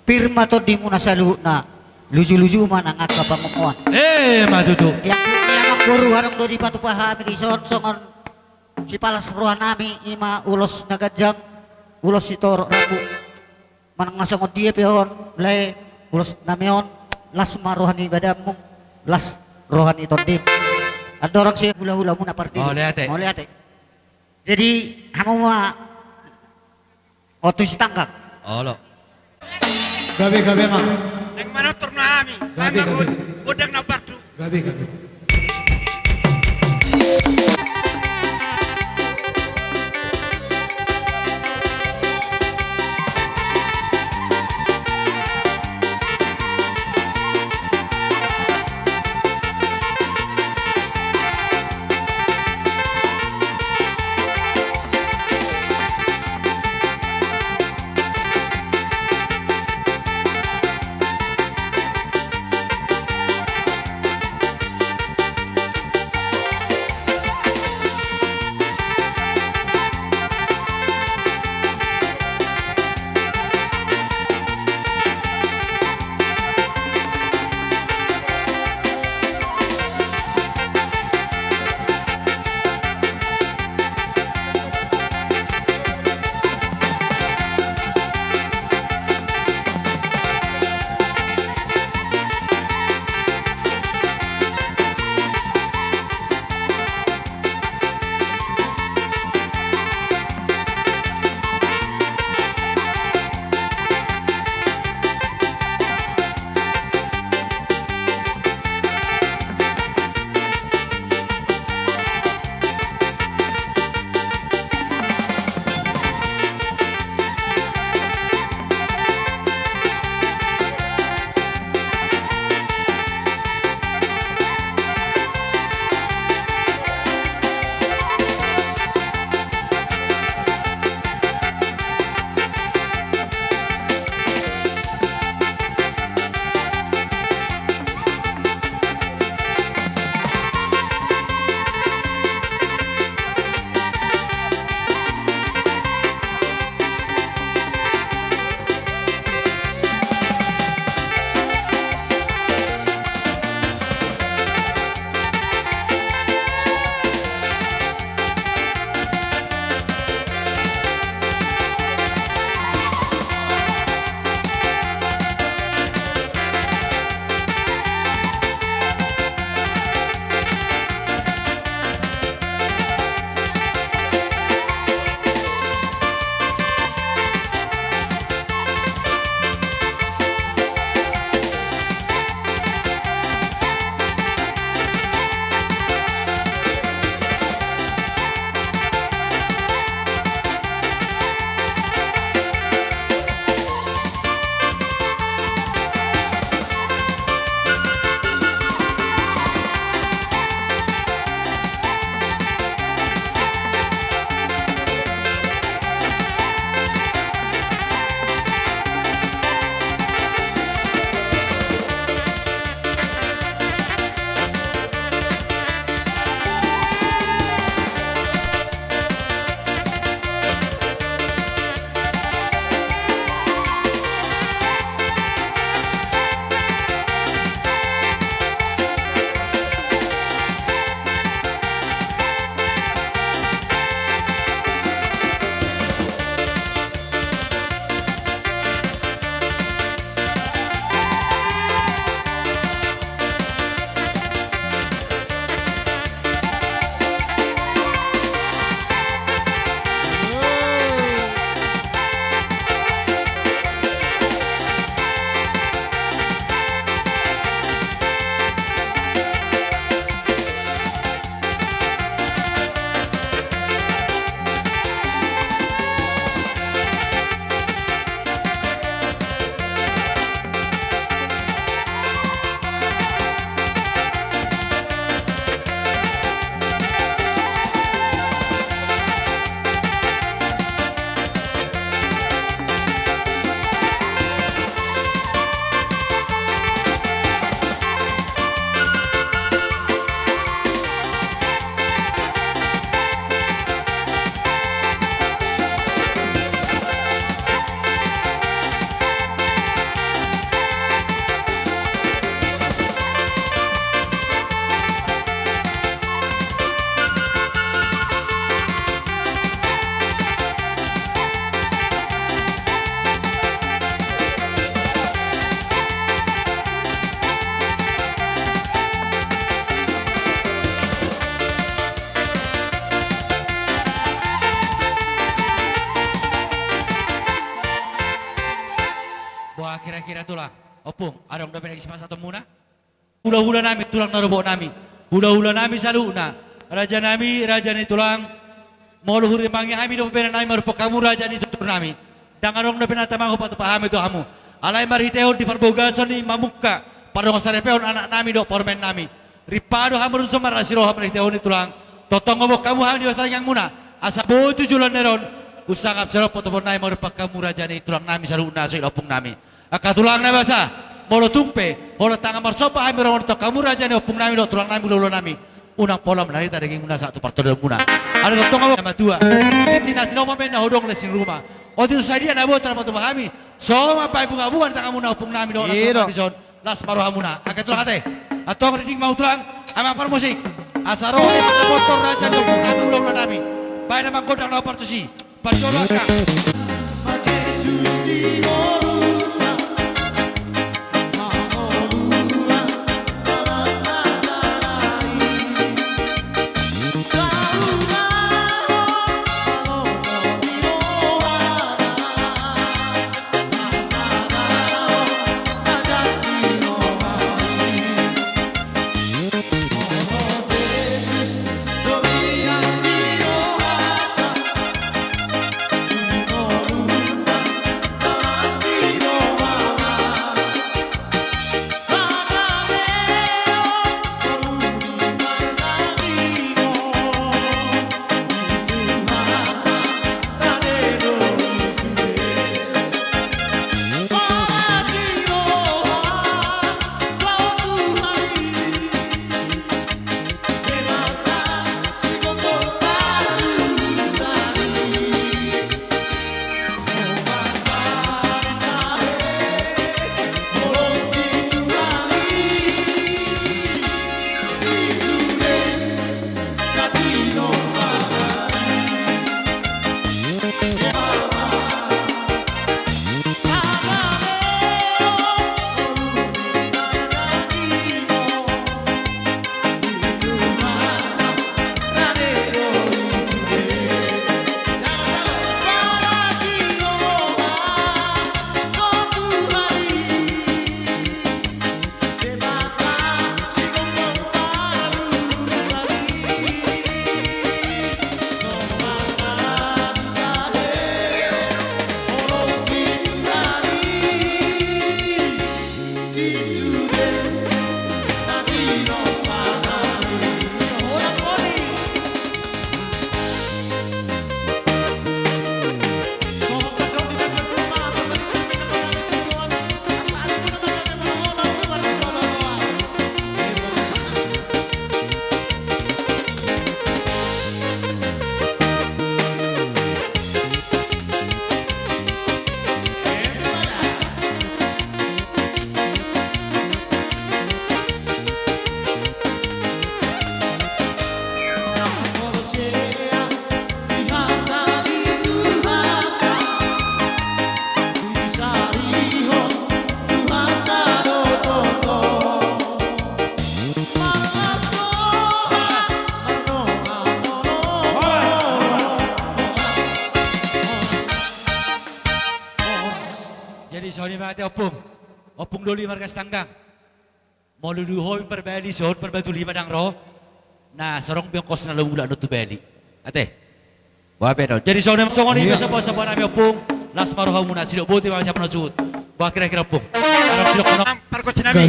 pir ma tondimuna saluhutna, lujuluju ma nang angka pangomoan. E ma tutu. Ia, ia amangboru, adong do dipatupa hami dison songon sipalas roha nami, i ma ulos na ganjang, ulos sitorop rambu. Manang na songon dia pe on lae, ulos nami on, las ma roha ni badanmu, las roha ni tondim. Andorang sai hulahulamuna pardidi. Mauliate. Mauliate. Jadi hamu ma oto sitanggang. Olo. Gabe, gabe, Mang. Naeng manortor ma hami. Gabe, gabe. Gondang na partu. Gabe, gabe. Ompung, adong dope na disi pasahatonmuna? Hulahula nami, tulang na robot nami, hulahula nami saluhutna, raja nami, raja ni tulang. Molo hurimbangi hami do pena nami marumpok hamu raja ni tutur nami. Ndang adong dope na tama hupatupa hami tu hamu. Alai marhitehon di parbagason ni mamungka pardongan saripeon anak nami dohot parumaen nami, ripado hamu do tutu marasi roha marhitehon ni tulang. Tongtong ombok hamu hami di basa tangiangmuna, asa boi tu joloan ni ari on, umsangap sian on potopot nami marumpok hamu raja ni tulang nami saluhutna, suhut ompung nami. Angka tulang na basa, molo tung pe holan tangan marsomba hami ro manongtong hamu raja ni ompung nami dohot tulang nami, hulahula nami, unang pola manarita dagingmuna sahat tu partondion muna. Alai tongtong ombok na matua, tintin na tinopa baen na hodong les ni ruma. Otik tu sadia na boi tarpatupa hami, so mambahen bungabunga di tanganmuna ompung nami dohot anak tulang nami dison. Las ma rohamuna. Angka tulang ate, antong rinding ma hamu tulang, amang parmusik, asa ro hami mangotor raja ni ompung nami, hulahula nami. Baen amang gondang na hombar tusi. Parjolo angka. Jadi songon i ma ate ompung, ompung doli marga Sitanggang. Molo di ho parbali, songon parbatu lima ndang ro. Na sorong biongkos na laho mulak non tu bali. Ate. Boha pe do. Jadi songon i ma, songon i ma, iya, sombasomba nami ompung. Las ma rohamuna, sidok boti ma siap na suhut. Boha kira-kira ompung? Adong sidok kono. Pargonsi nami.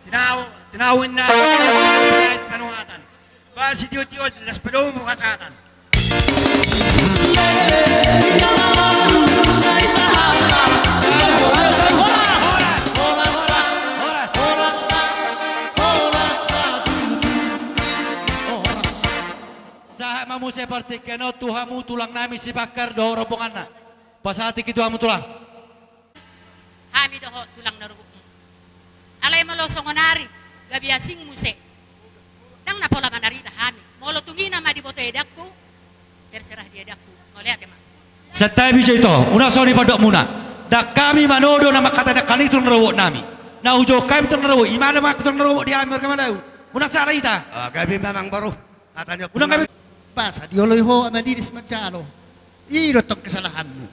Tinau, tinau inna. Panuatan. Ba sitio-tio las padomu hasahatan. Sahat ma muse partingkian on tu hamu tulang nami Sipakkar dohot rombonganna. Pasahat tingki tu hamu tulang. Hami dohot tulang na rorobotmu. Alai molo songon ari gabe asing muse, ndang na pola manarita hami. Molo tung i na ma diboto edangku, terserah di edangku. Mauliate ma. Santabi jo ito, unang songon i pandokmuna. Ndang hami manodo na mangkatahon angka na i tulang na rorobot nami. Na hujou hami tulang na rorobot, i ma na mangkatahon tulang na rorobot di hami marga Malau. Unang sala hita. Ah, gabe ma amang boru. Unang gabe. Ba sadia do i ho ama Dinis manjalo. I do tong kesalahanmu.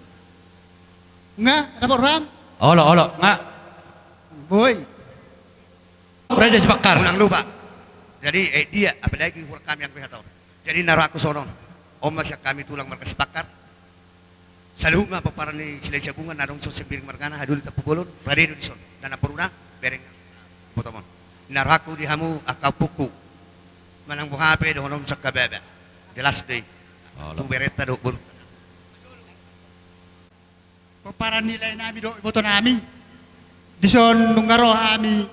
Nga, dapot roham? Olo, olo, nga. Boi. Raja Sipakkar. Ulang lupa. Jadi, eh, dia, apalagi hurang hami anggo hata on. Jadi, na rohangku songon on. On ma sian hami tulang marga Sipakkar. Saluhut ma pomparan ni Silahisabungan, na adong dison Sembiring margana, Hadoli Tampubolon, rade do dison. Dan na poruna, bereng. Botomon. Na rohangku di hamu, angka ompungku. Manang boha pe dohononmu sangkababa. Jelas do i. Olo. Tu berenta dohot boru. Pomparan ni laenami dohot ibotonami. Dison nunga ro hami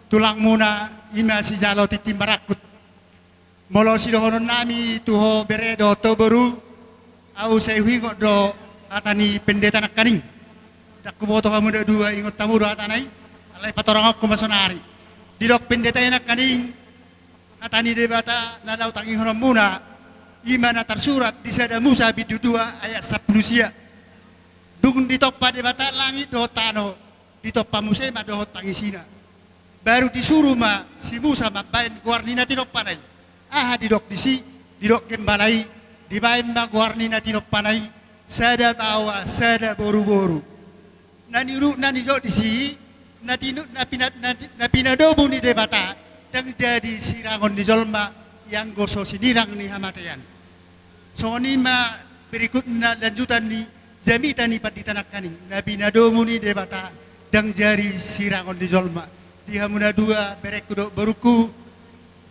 tulangmuna, i ma sijalo tintin marangkup. Molo sidohononnami tu ho bere dohot ho boru, ahu sai huingot do hata ni pendeta nangkaning. Ndang huboto hamu na dua ingot hamu do hatana i, alai patorangonku ma sonari. Didok pendeta i nangkaning, hata ni Debata na laho tangihononmuna, i ma na tarsurat di Sada Musa bindu dua ayat sampulu sia. Dung ditompa Debata langit dohot tano, ditompa muse ma dohot tangisina. Baru disuru ma si Musa mambaen goar ni na tinompana i. Aha didok disi, didok gembala i, dibaen ma goar ni na tinompana i, sada baoa, sada boruboru. Na niurutna nidok disi, na tinu-, na pina-, na, na pinadomu ni Debata, ndang jadi sirangon ni jolma, ianggo so sinirang ni hamatean. Songon i ma berikutna lanjutan ni jamita ni pandita nangkaning, na pinadomu ni Debata, ndang jadi sirangon ni jolma. Di hamu na dua, berengku dohot borungku,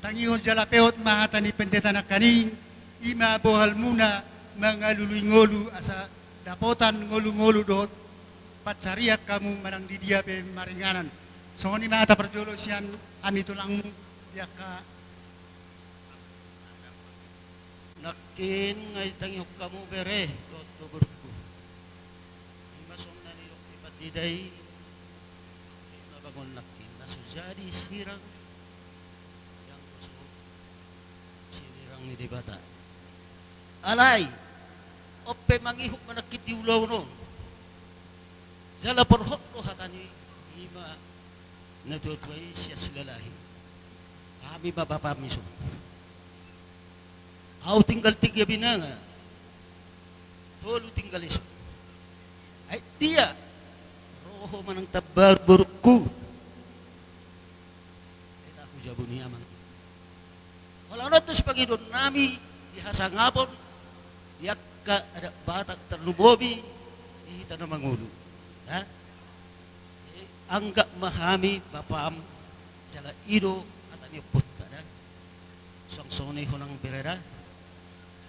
tangihon jala peot ma hata ni pendeta nangkaning, i ma bohalmuna mangalului ngolu asa dapotan ngolungolu dohot pansarian hamu manang di dia pe maringanan. Songon i ma hata parjolo sian hami tulangmu di angka. Nangkin nga ditangihon hamu bere dohot borungku. I ma songon na nidok ni pandita i, i ma bangon nangkin na so jadi sirang, ianggo so sinirang ni Debata. Alai, on pe mangihut ma nangkin di ulaon on. Jala porhot do hata ni i ma natuatua i sian Silalahi. Hami ma bapam dison. Ahu tinggal tiga binanga. Tolu tinggal dison. Ai dia. Ro ho manang tambaru borungku. Eta hu jabu ni amang. Holan on do sipangidoonnami di hasangapon di angka adat Batak tarlumobi di hita na mangolu. Ha? Anggap ma hami bapam jala i do hata ni ompunta da. Suang songon i ho nang bere da.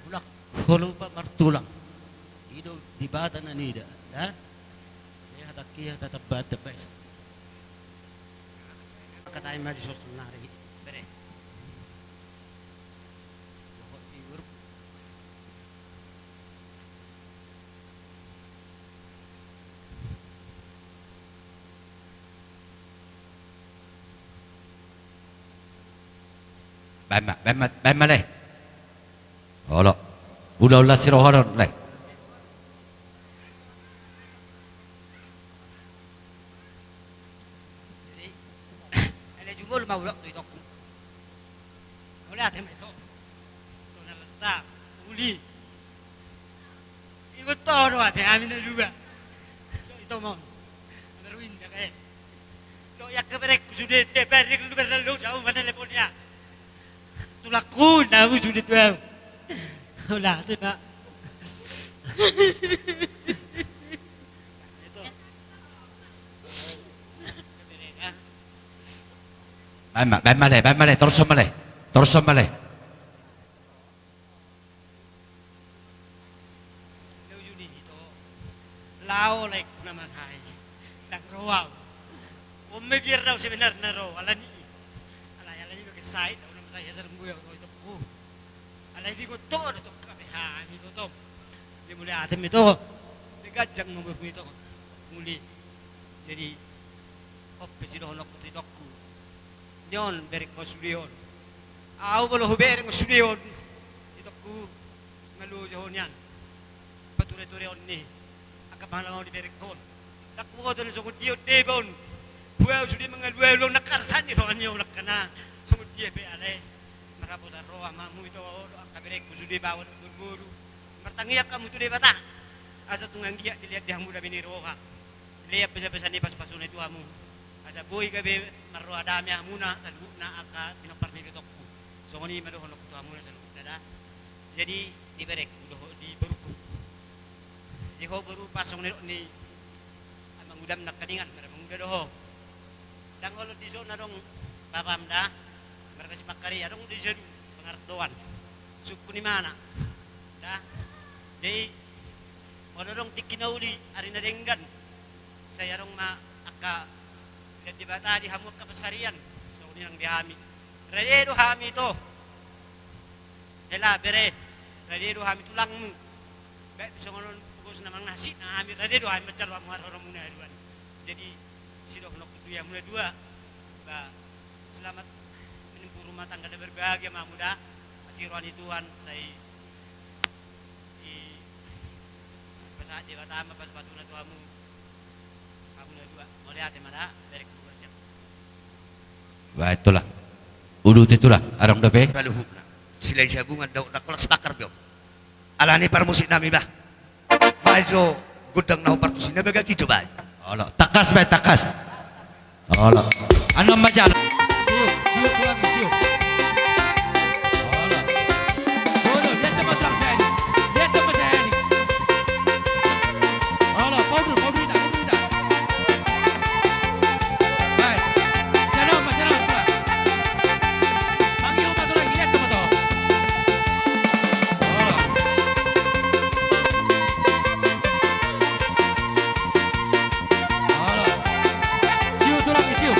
Mulak ho lupa martulang. I do Debata na nida da. Jadi hatangki hata tambahan tambahan. Angkatai ma dison sonari bere. Dohot iur. Baen ma, baen ma, baen ma le. Olo. Ulaon las sirohonon le. Jadi, ale jumolo ma ulak tu itongku. Mauliate ma ito. Ito na las ta, uli. Ingot ho do ate hami na dua. So ito ma on. Amarwin da kae. Lo i angka berengku sude, te bereng lu bereng lu jauh mana leponnya. Tulangku na sude tu au. Mauliate ma. Baen ma, baen ma le, baen ma le, torus ma le. Torus ma le. Laho laengku na masae. Ndang ro au. On ma biar au sebenarna ro, alani. Alai, alani bagen sahit au na masae, asa rembui au ro itongku. Alai diingot ho do tong hape hami do tong. Dia mauliate ma ito. Dia ganjang ma umurmu ito. Muli. Jadi, on pe sidohononku tu itongku. Nion bereng ho sude on. Au molo hubereng ho sude on. Itongku. Nga loja ho nian. Paturetureon ni angka pangalangau ni berenghon. Ndang huboto na songon dia on deba on. Boha au sude mangalualu on, ndang arsan ni roha ni on angka na songon dia pe ale. Marhaposan roha ma hamu ito, olo, angka berengku sude baoa dohot boruboru. Martangiang hamu tu Debata. Asa tung anggiat dilehon di hamu dame ni roha, dilehon basa-basa ni pasu-pasuna tu hamu, asa boi gabe marroha dame hamuna saluhutna angka pinompar ni itongku. Songon i ma dohononku tu hamuna saluhutna da. Jadi di berengku dohot di borungku. Jadi ho boru, pas songon nidok ni amangudam nangkiningan, marhaha manguda do ho. Ndang olo dison adong bapam da, marga Sipakkar i, adong do dison pangarantoan, suku ni mana da. Jadi molo adong tingki na uli ari na denggan, sai adong ma angka dilehon Debata di hamu angka pansarian. Songon i nang di hami, rade do hami ito. Hela bere, rade do hami tulangmu. Baen pe songon on pogosna manang na hansit na hami, rade do hami mansai hamu haroromuna haduan. Jadi sidohononku tu hamuna dua, ba, selamat menempuh rumah tangga na berbahagia ma hamu da. Asi roha ni Tuhan sai dipasahat Debata ma pasu-pasuna tu hamu. Hamuna dua, mauliate ma da, berengku. Baen tulang. Uduti tulang, adong dope? Saluhutna. Silahi Sabungan, dohot Dangkolak Sipakkar pe on. Alani parmusik nami bah. Baen jo gondang na hombar tusi na bagak i jo baen. Olo, tangkas baen, tangkas. Olo. Annon ma jala. Siup, siup tulang, siup. Olo. Olo, lihat teman tulang saya ni. Lihat teman saya ni. Olo, paudur, paudur ita, paudur ita. Baen. Sian on ma, sian on tulang. Mangihut ma tulang, lihat teman tulang. Olo. Olo. Siup tulang, siup.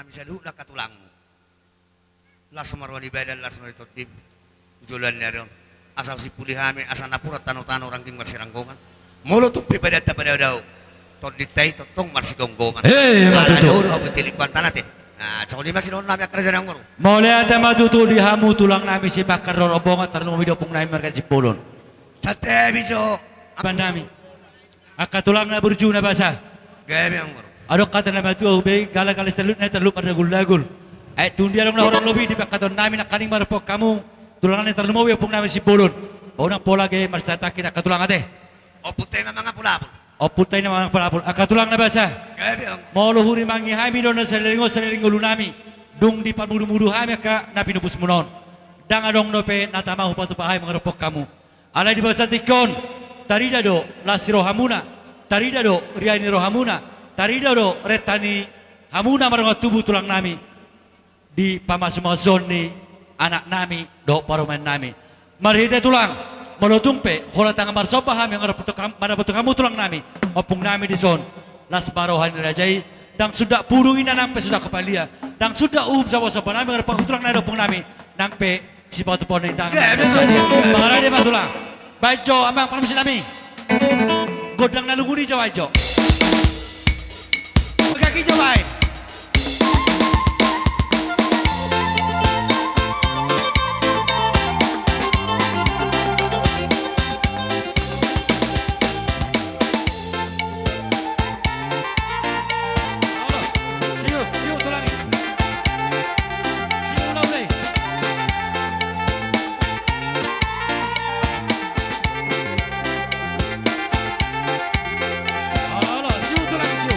Di saluhutna angka tulangmu. Las ma roha ni badan, las ma roha ni tondim. Joloan ni ari on. Asa husimpuli hami, asa napuran tanotano rangging marsiranggongan. Molo tung pe badanta padaodao, tondinta i tongtong marsigomgoman. He, ma tutu. Ala ni on do hamu tilik pantana te. Nah, songon i ma sidohonon nami angka raja nami, Amang Boru. Mauliate ma tutu di hamu tulang nami Sipakkar Rorombongan, tarlumobi di ompung nami marga Simbolon. Santabi jo. Amang nami. Angka tulang na burju na basa. Gabe, Amang Boru. Adong hata na matua, hubege, gala-gala sitaluk na tarlup marlagul-lagul. Ai tung dia adong na hurang lobi dipangkatahon nami nangkaning marhite hamu tulang nami tarlumobi ompung nami Simbolon. Unang pola gabe marsatangkit angka tulang ate. Ompunta i ma mangapul-apul. Ompunta i ma mangapul-apul. Angka tulang na basa. Gabe, Amang. Molo hurimangi hami do na saleleng on saleleng ngolu nami, dung dipamudu-mudu hami angka na pinupusmuna on, ndang adong dope na tama hupatupa hami mangarapok hamu. Alai di bagasan tingki on, tarida do las ni rohamuna, tarida do riai ni rohamuna, tarida do renta ni hamuna mardongan tubu tulang nami di pamasu-masuon ni anak nami dohot parumaen nami. Marhite tulang, molo tung pe holan tangan marsomba hami mangarapok hamu, mangarapok hamu tulang nami, ompung nami dison, las ma roha ni raja i, ndang sundat pudung inna nang pe sundat kopalia, ndang sundat uhum somba-somba nami mangarapok hamu tulang nami, ompung nami, nang pe sipatupaon ni tangan. Gabe, gabe. Mangarade ma tulang. Baen jo, Amang parmusik nami. Gondang na lungun i jo, baen jo. Pegak i jo, baen. Olo, siu, siu tulang i. Siu laulai. Olo, siu tulang i, siu.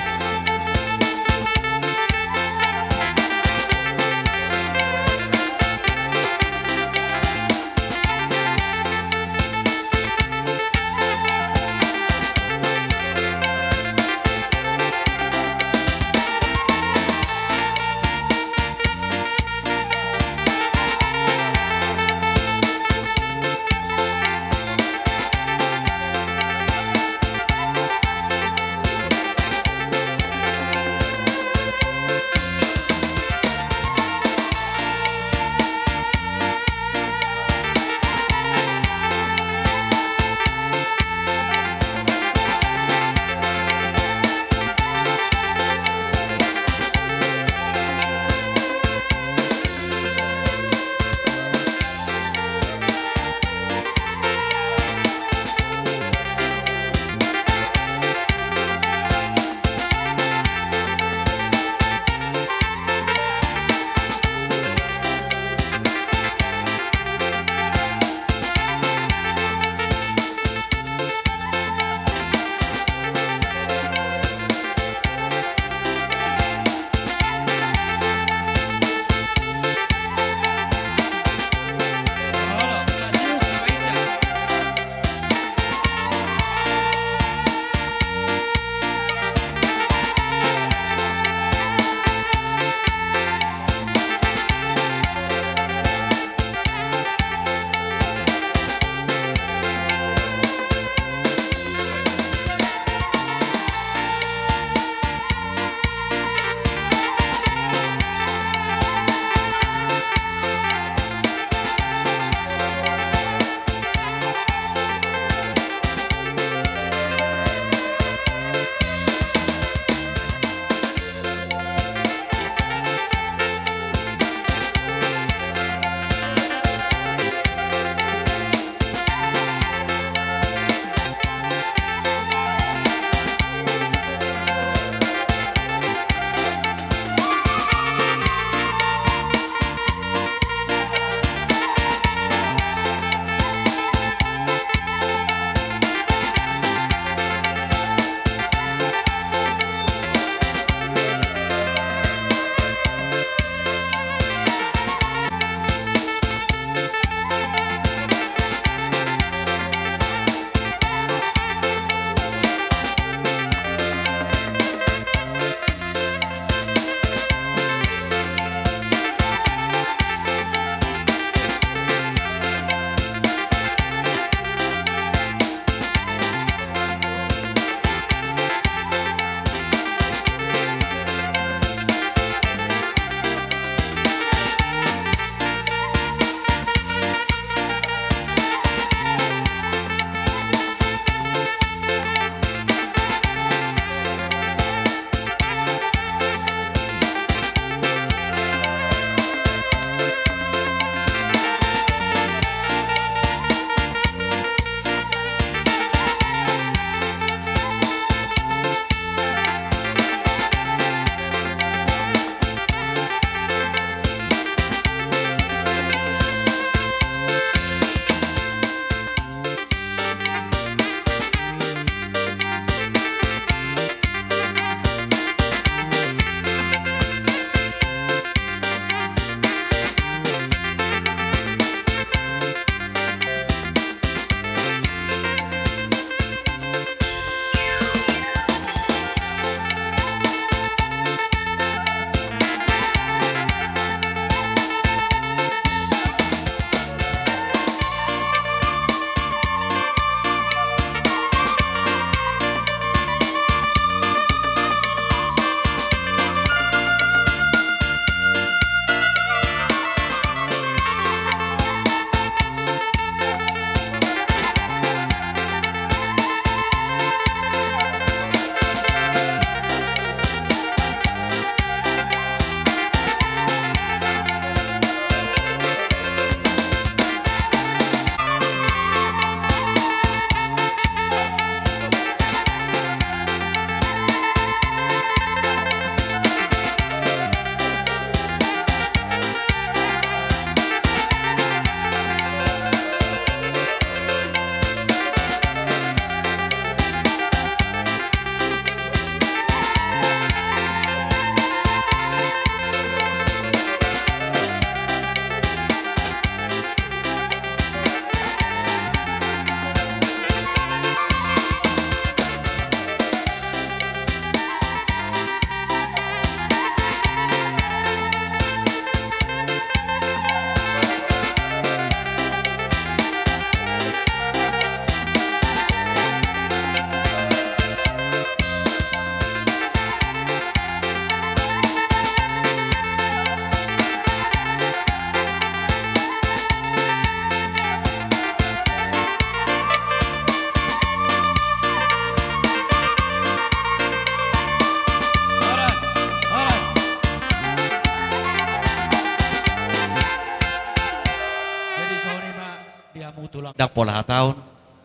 Songon i ma di hamu tulang. Ndang pola hataon,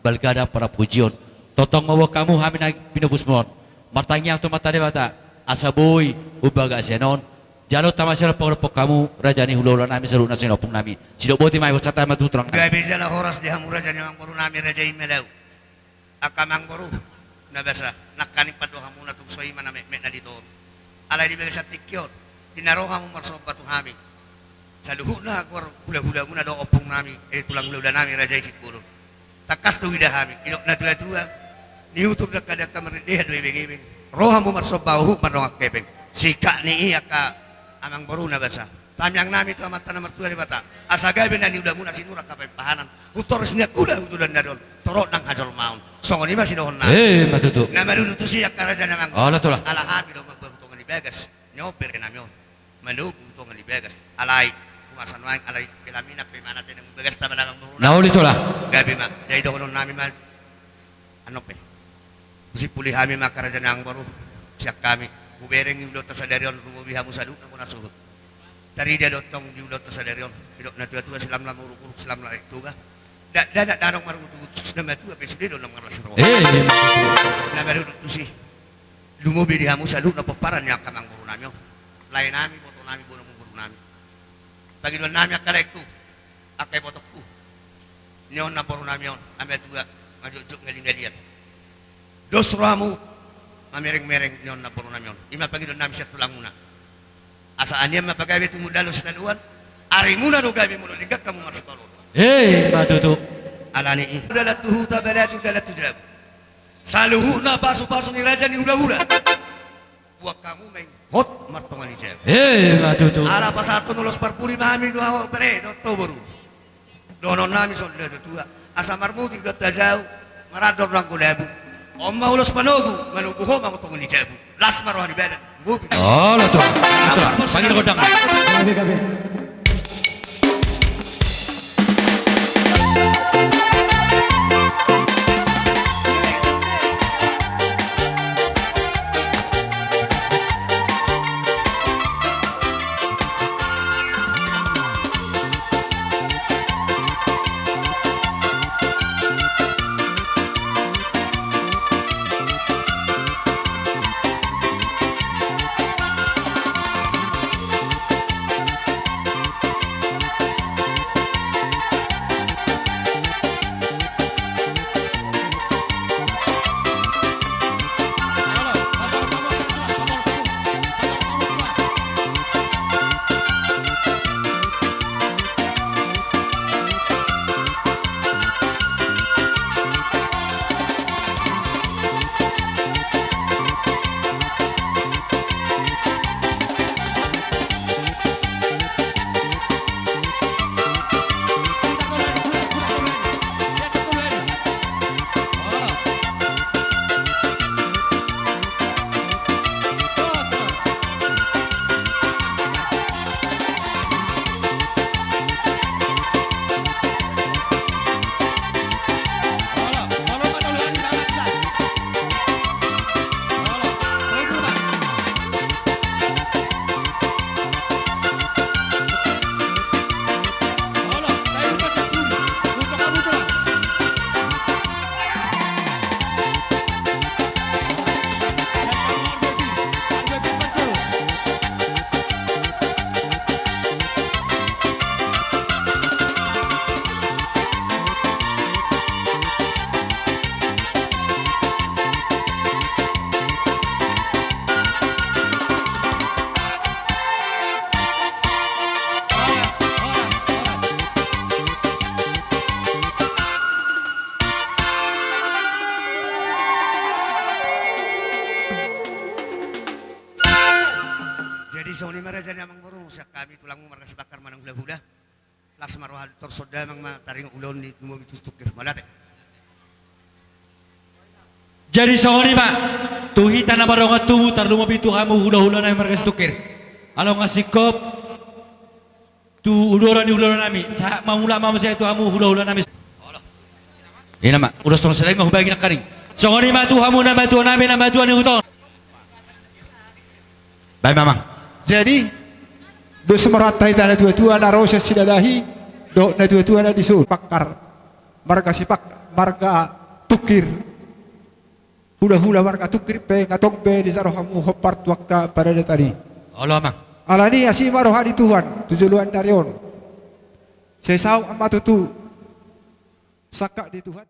balga ndang pola pujion. Tongtong mamboan hamu hami na pinobusmon. Martangiang tu Amanta Debata, asa boi umbahen sian on. Jalo tama sian on pangompon hamu, raja ni hulahulanami, saluhutna sian ompungnami. Sidok boti ma i, hupasahat ma tu tulang. Gabe jala horas di hamu raja ni amangborunami, raja i Malau. Angka amangboru na basa, nangkaning pandok hamuna tung so i ma na metmet na di toru. Alai di bagasan tingki on, di na ro hamu marsomba tu hami, saluhutna goar hulahulamuna dohot ompungnami, eh, tulang hulahulanami, raja i Simbolon. Tangkas do huida hami, didok natuatua, niutur dangkadangka marende do ibengebeng. Ro hamu marsomba huhut mardongan hepeng. Singkat ni i angka amangboru na basa. Tangiangnami tu Amanta na martua Debata, asa gabe na niulamuna sinurat angka pahempahanan, hu toris ni angkula hu joloan ni ari on, torop nang hajolmaon. Songon i ma sidohononnami. Eh, ima tutu. Na marudut tusi angka raja ni amang. Olo, tulang. Ala hami do mamboan hu tonga ni bagas, ni on berenami on. Manogu hu tonga ni bagas. Alai, tu masa nuaeng alai, pe lami nang pe manat, eh, nang bagasta ma amangboruna. Na uli, tulang. Gabe ma, jadi dohononnami ma. Annon pe. Husimpuli hami ma angka raja ni amangboru, sian hami. Hubereng di ulaonta sadari on, rumobi hamu saluhutna bona suhut. Tarida do tong di ulaonta sadari on, didok natuatua, silamlam urukuruk, silamlam aek Toba. Dakdanak na adong marungutungut, suksuk na matua pe sude do na marlas roha. Eh, memang. Na marudut tusi, lumobi di hamu saluhutna pomparan ni angka amangborunami on. Laenami, ibotonami, bona mangborunami. Pangidoannami angka laengku, angka ibotongku, ni on namborunami on, amatuatua, majotjot ngalingalian. Dos rohamu mamerengmereng, ni on namborunami on. Ima pangidoannami sian tulangmuna. Asa anian ma pagabe tumundalhon sitadoan, arimuna do gabe molo denggan hamu marsipaolooloan. Eh, ima tutu. Alani i. Dalan tu huta, balatuk dalan tu jabu. Saluhutna pasupasu ni raja ni hulahula. Buat hamu ma ingot martonga ni jabu. Eh, ima tutu. Ala pasahathon ulos parpudi ma hami tu ahu bere dohot tu boru. Dohononnami songon natuatua, asa marmutik do hata jau, marandor do anggo labu. On ma ulos panogu, manogu ho ma tonga ni jabu. Las ma roha ni badan. Bobi. Olo, tulang. Tulang. Panggil gondang. Gabe, gabe. Jadi songon i ma raja ni amangboru, sian hami tulangmu marga Sipakkar manang hulahula. Las ma roha, torus damang ma taringot ulaon ni lumobi tu Situngkir, mauliate. Jadi songon i ma tu hita na mardongan tubu, tarlumobi tu hamu hulahula nami marga Situngkir. Ala nunga singkop tu udoran ni hulahula nami, sahat ma mulak ma muse tu hamu hulahula nami. Ina ma, ulos tong seleng ma hubagi nangkaning. Songon i ma tu hamu na matua nami, na matua ni huta on. Baen ma, amang. Jadi, dos ma rohanta hita na tuatua na ro sian Silalahi, Dohot na tua-tua na dison, Pakkar, marga Sipak, marga Tungkir. Hula-hula marga Tungkir pe nga tong be dijalo hamu hombar tu angka paradatan i. Olo, Amang. Alani i asi ma roha ni Tuhan tu joloan ni ari on. Sai saut ma tutu sangkap ni Tuhan.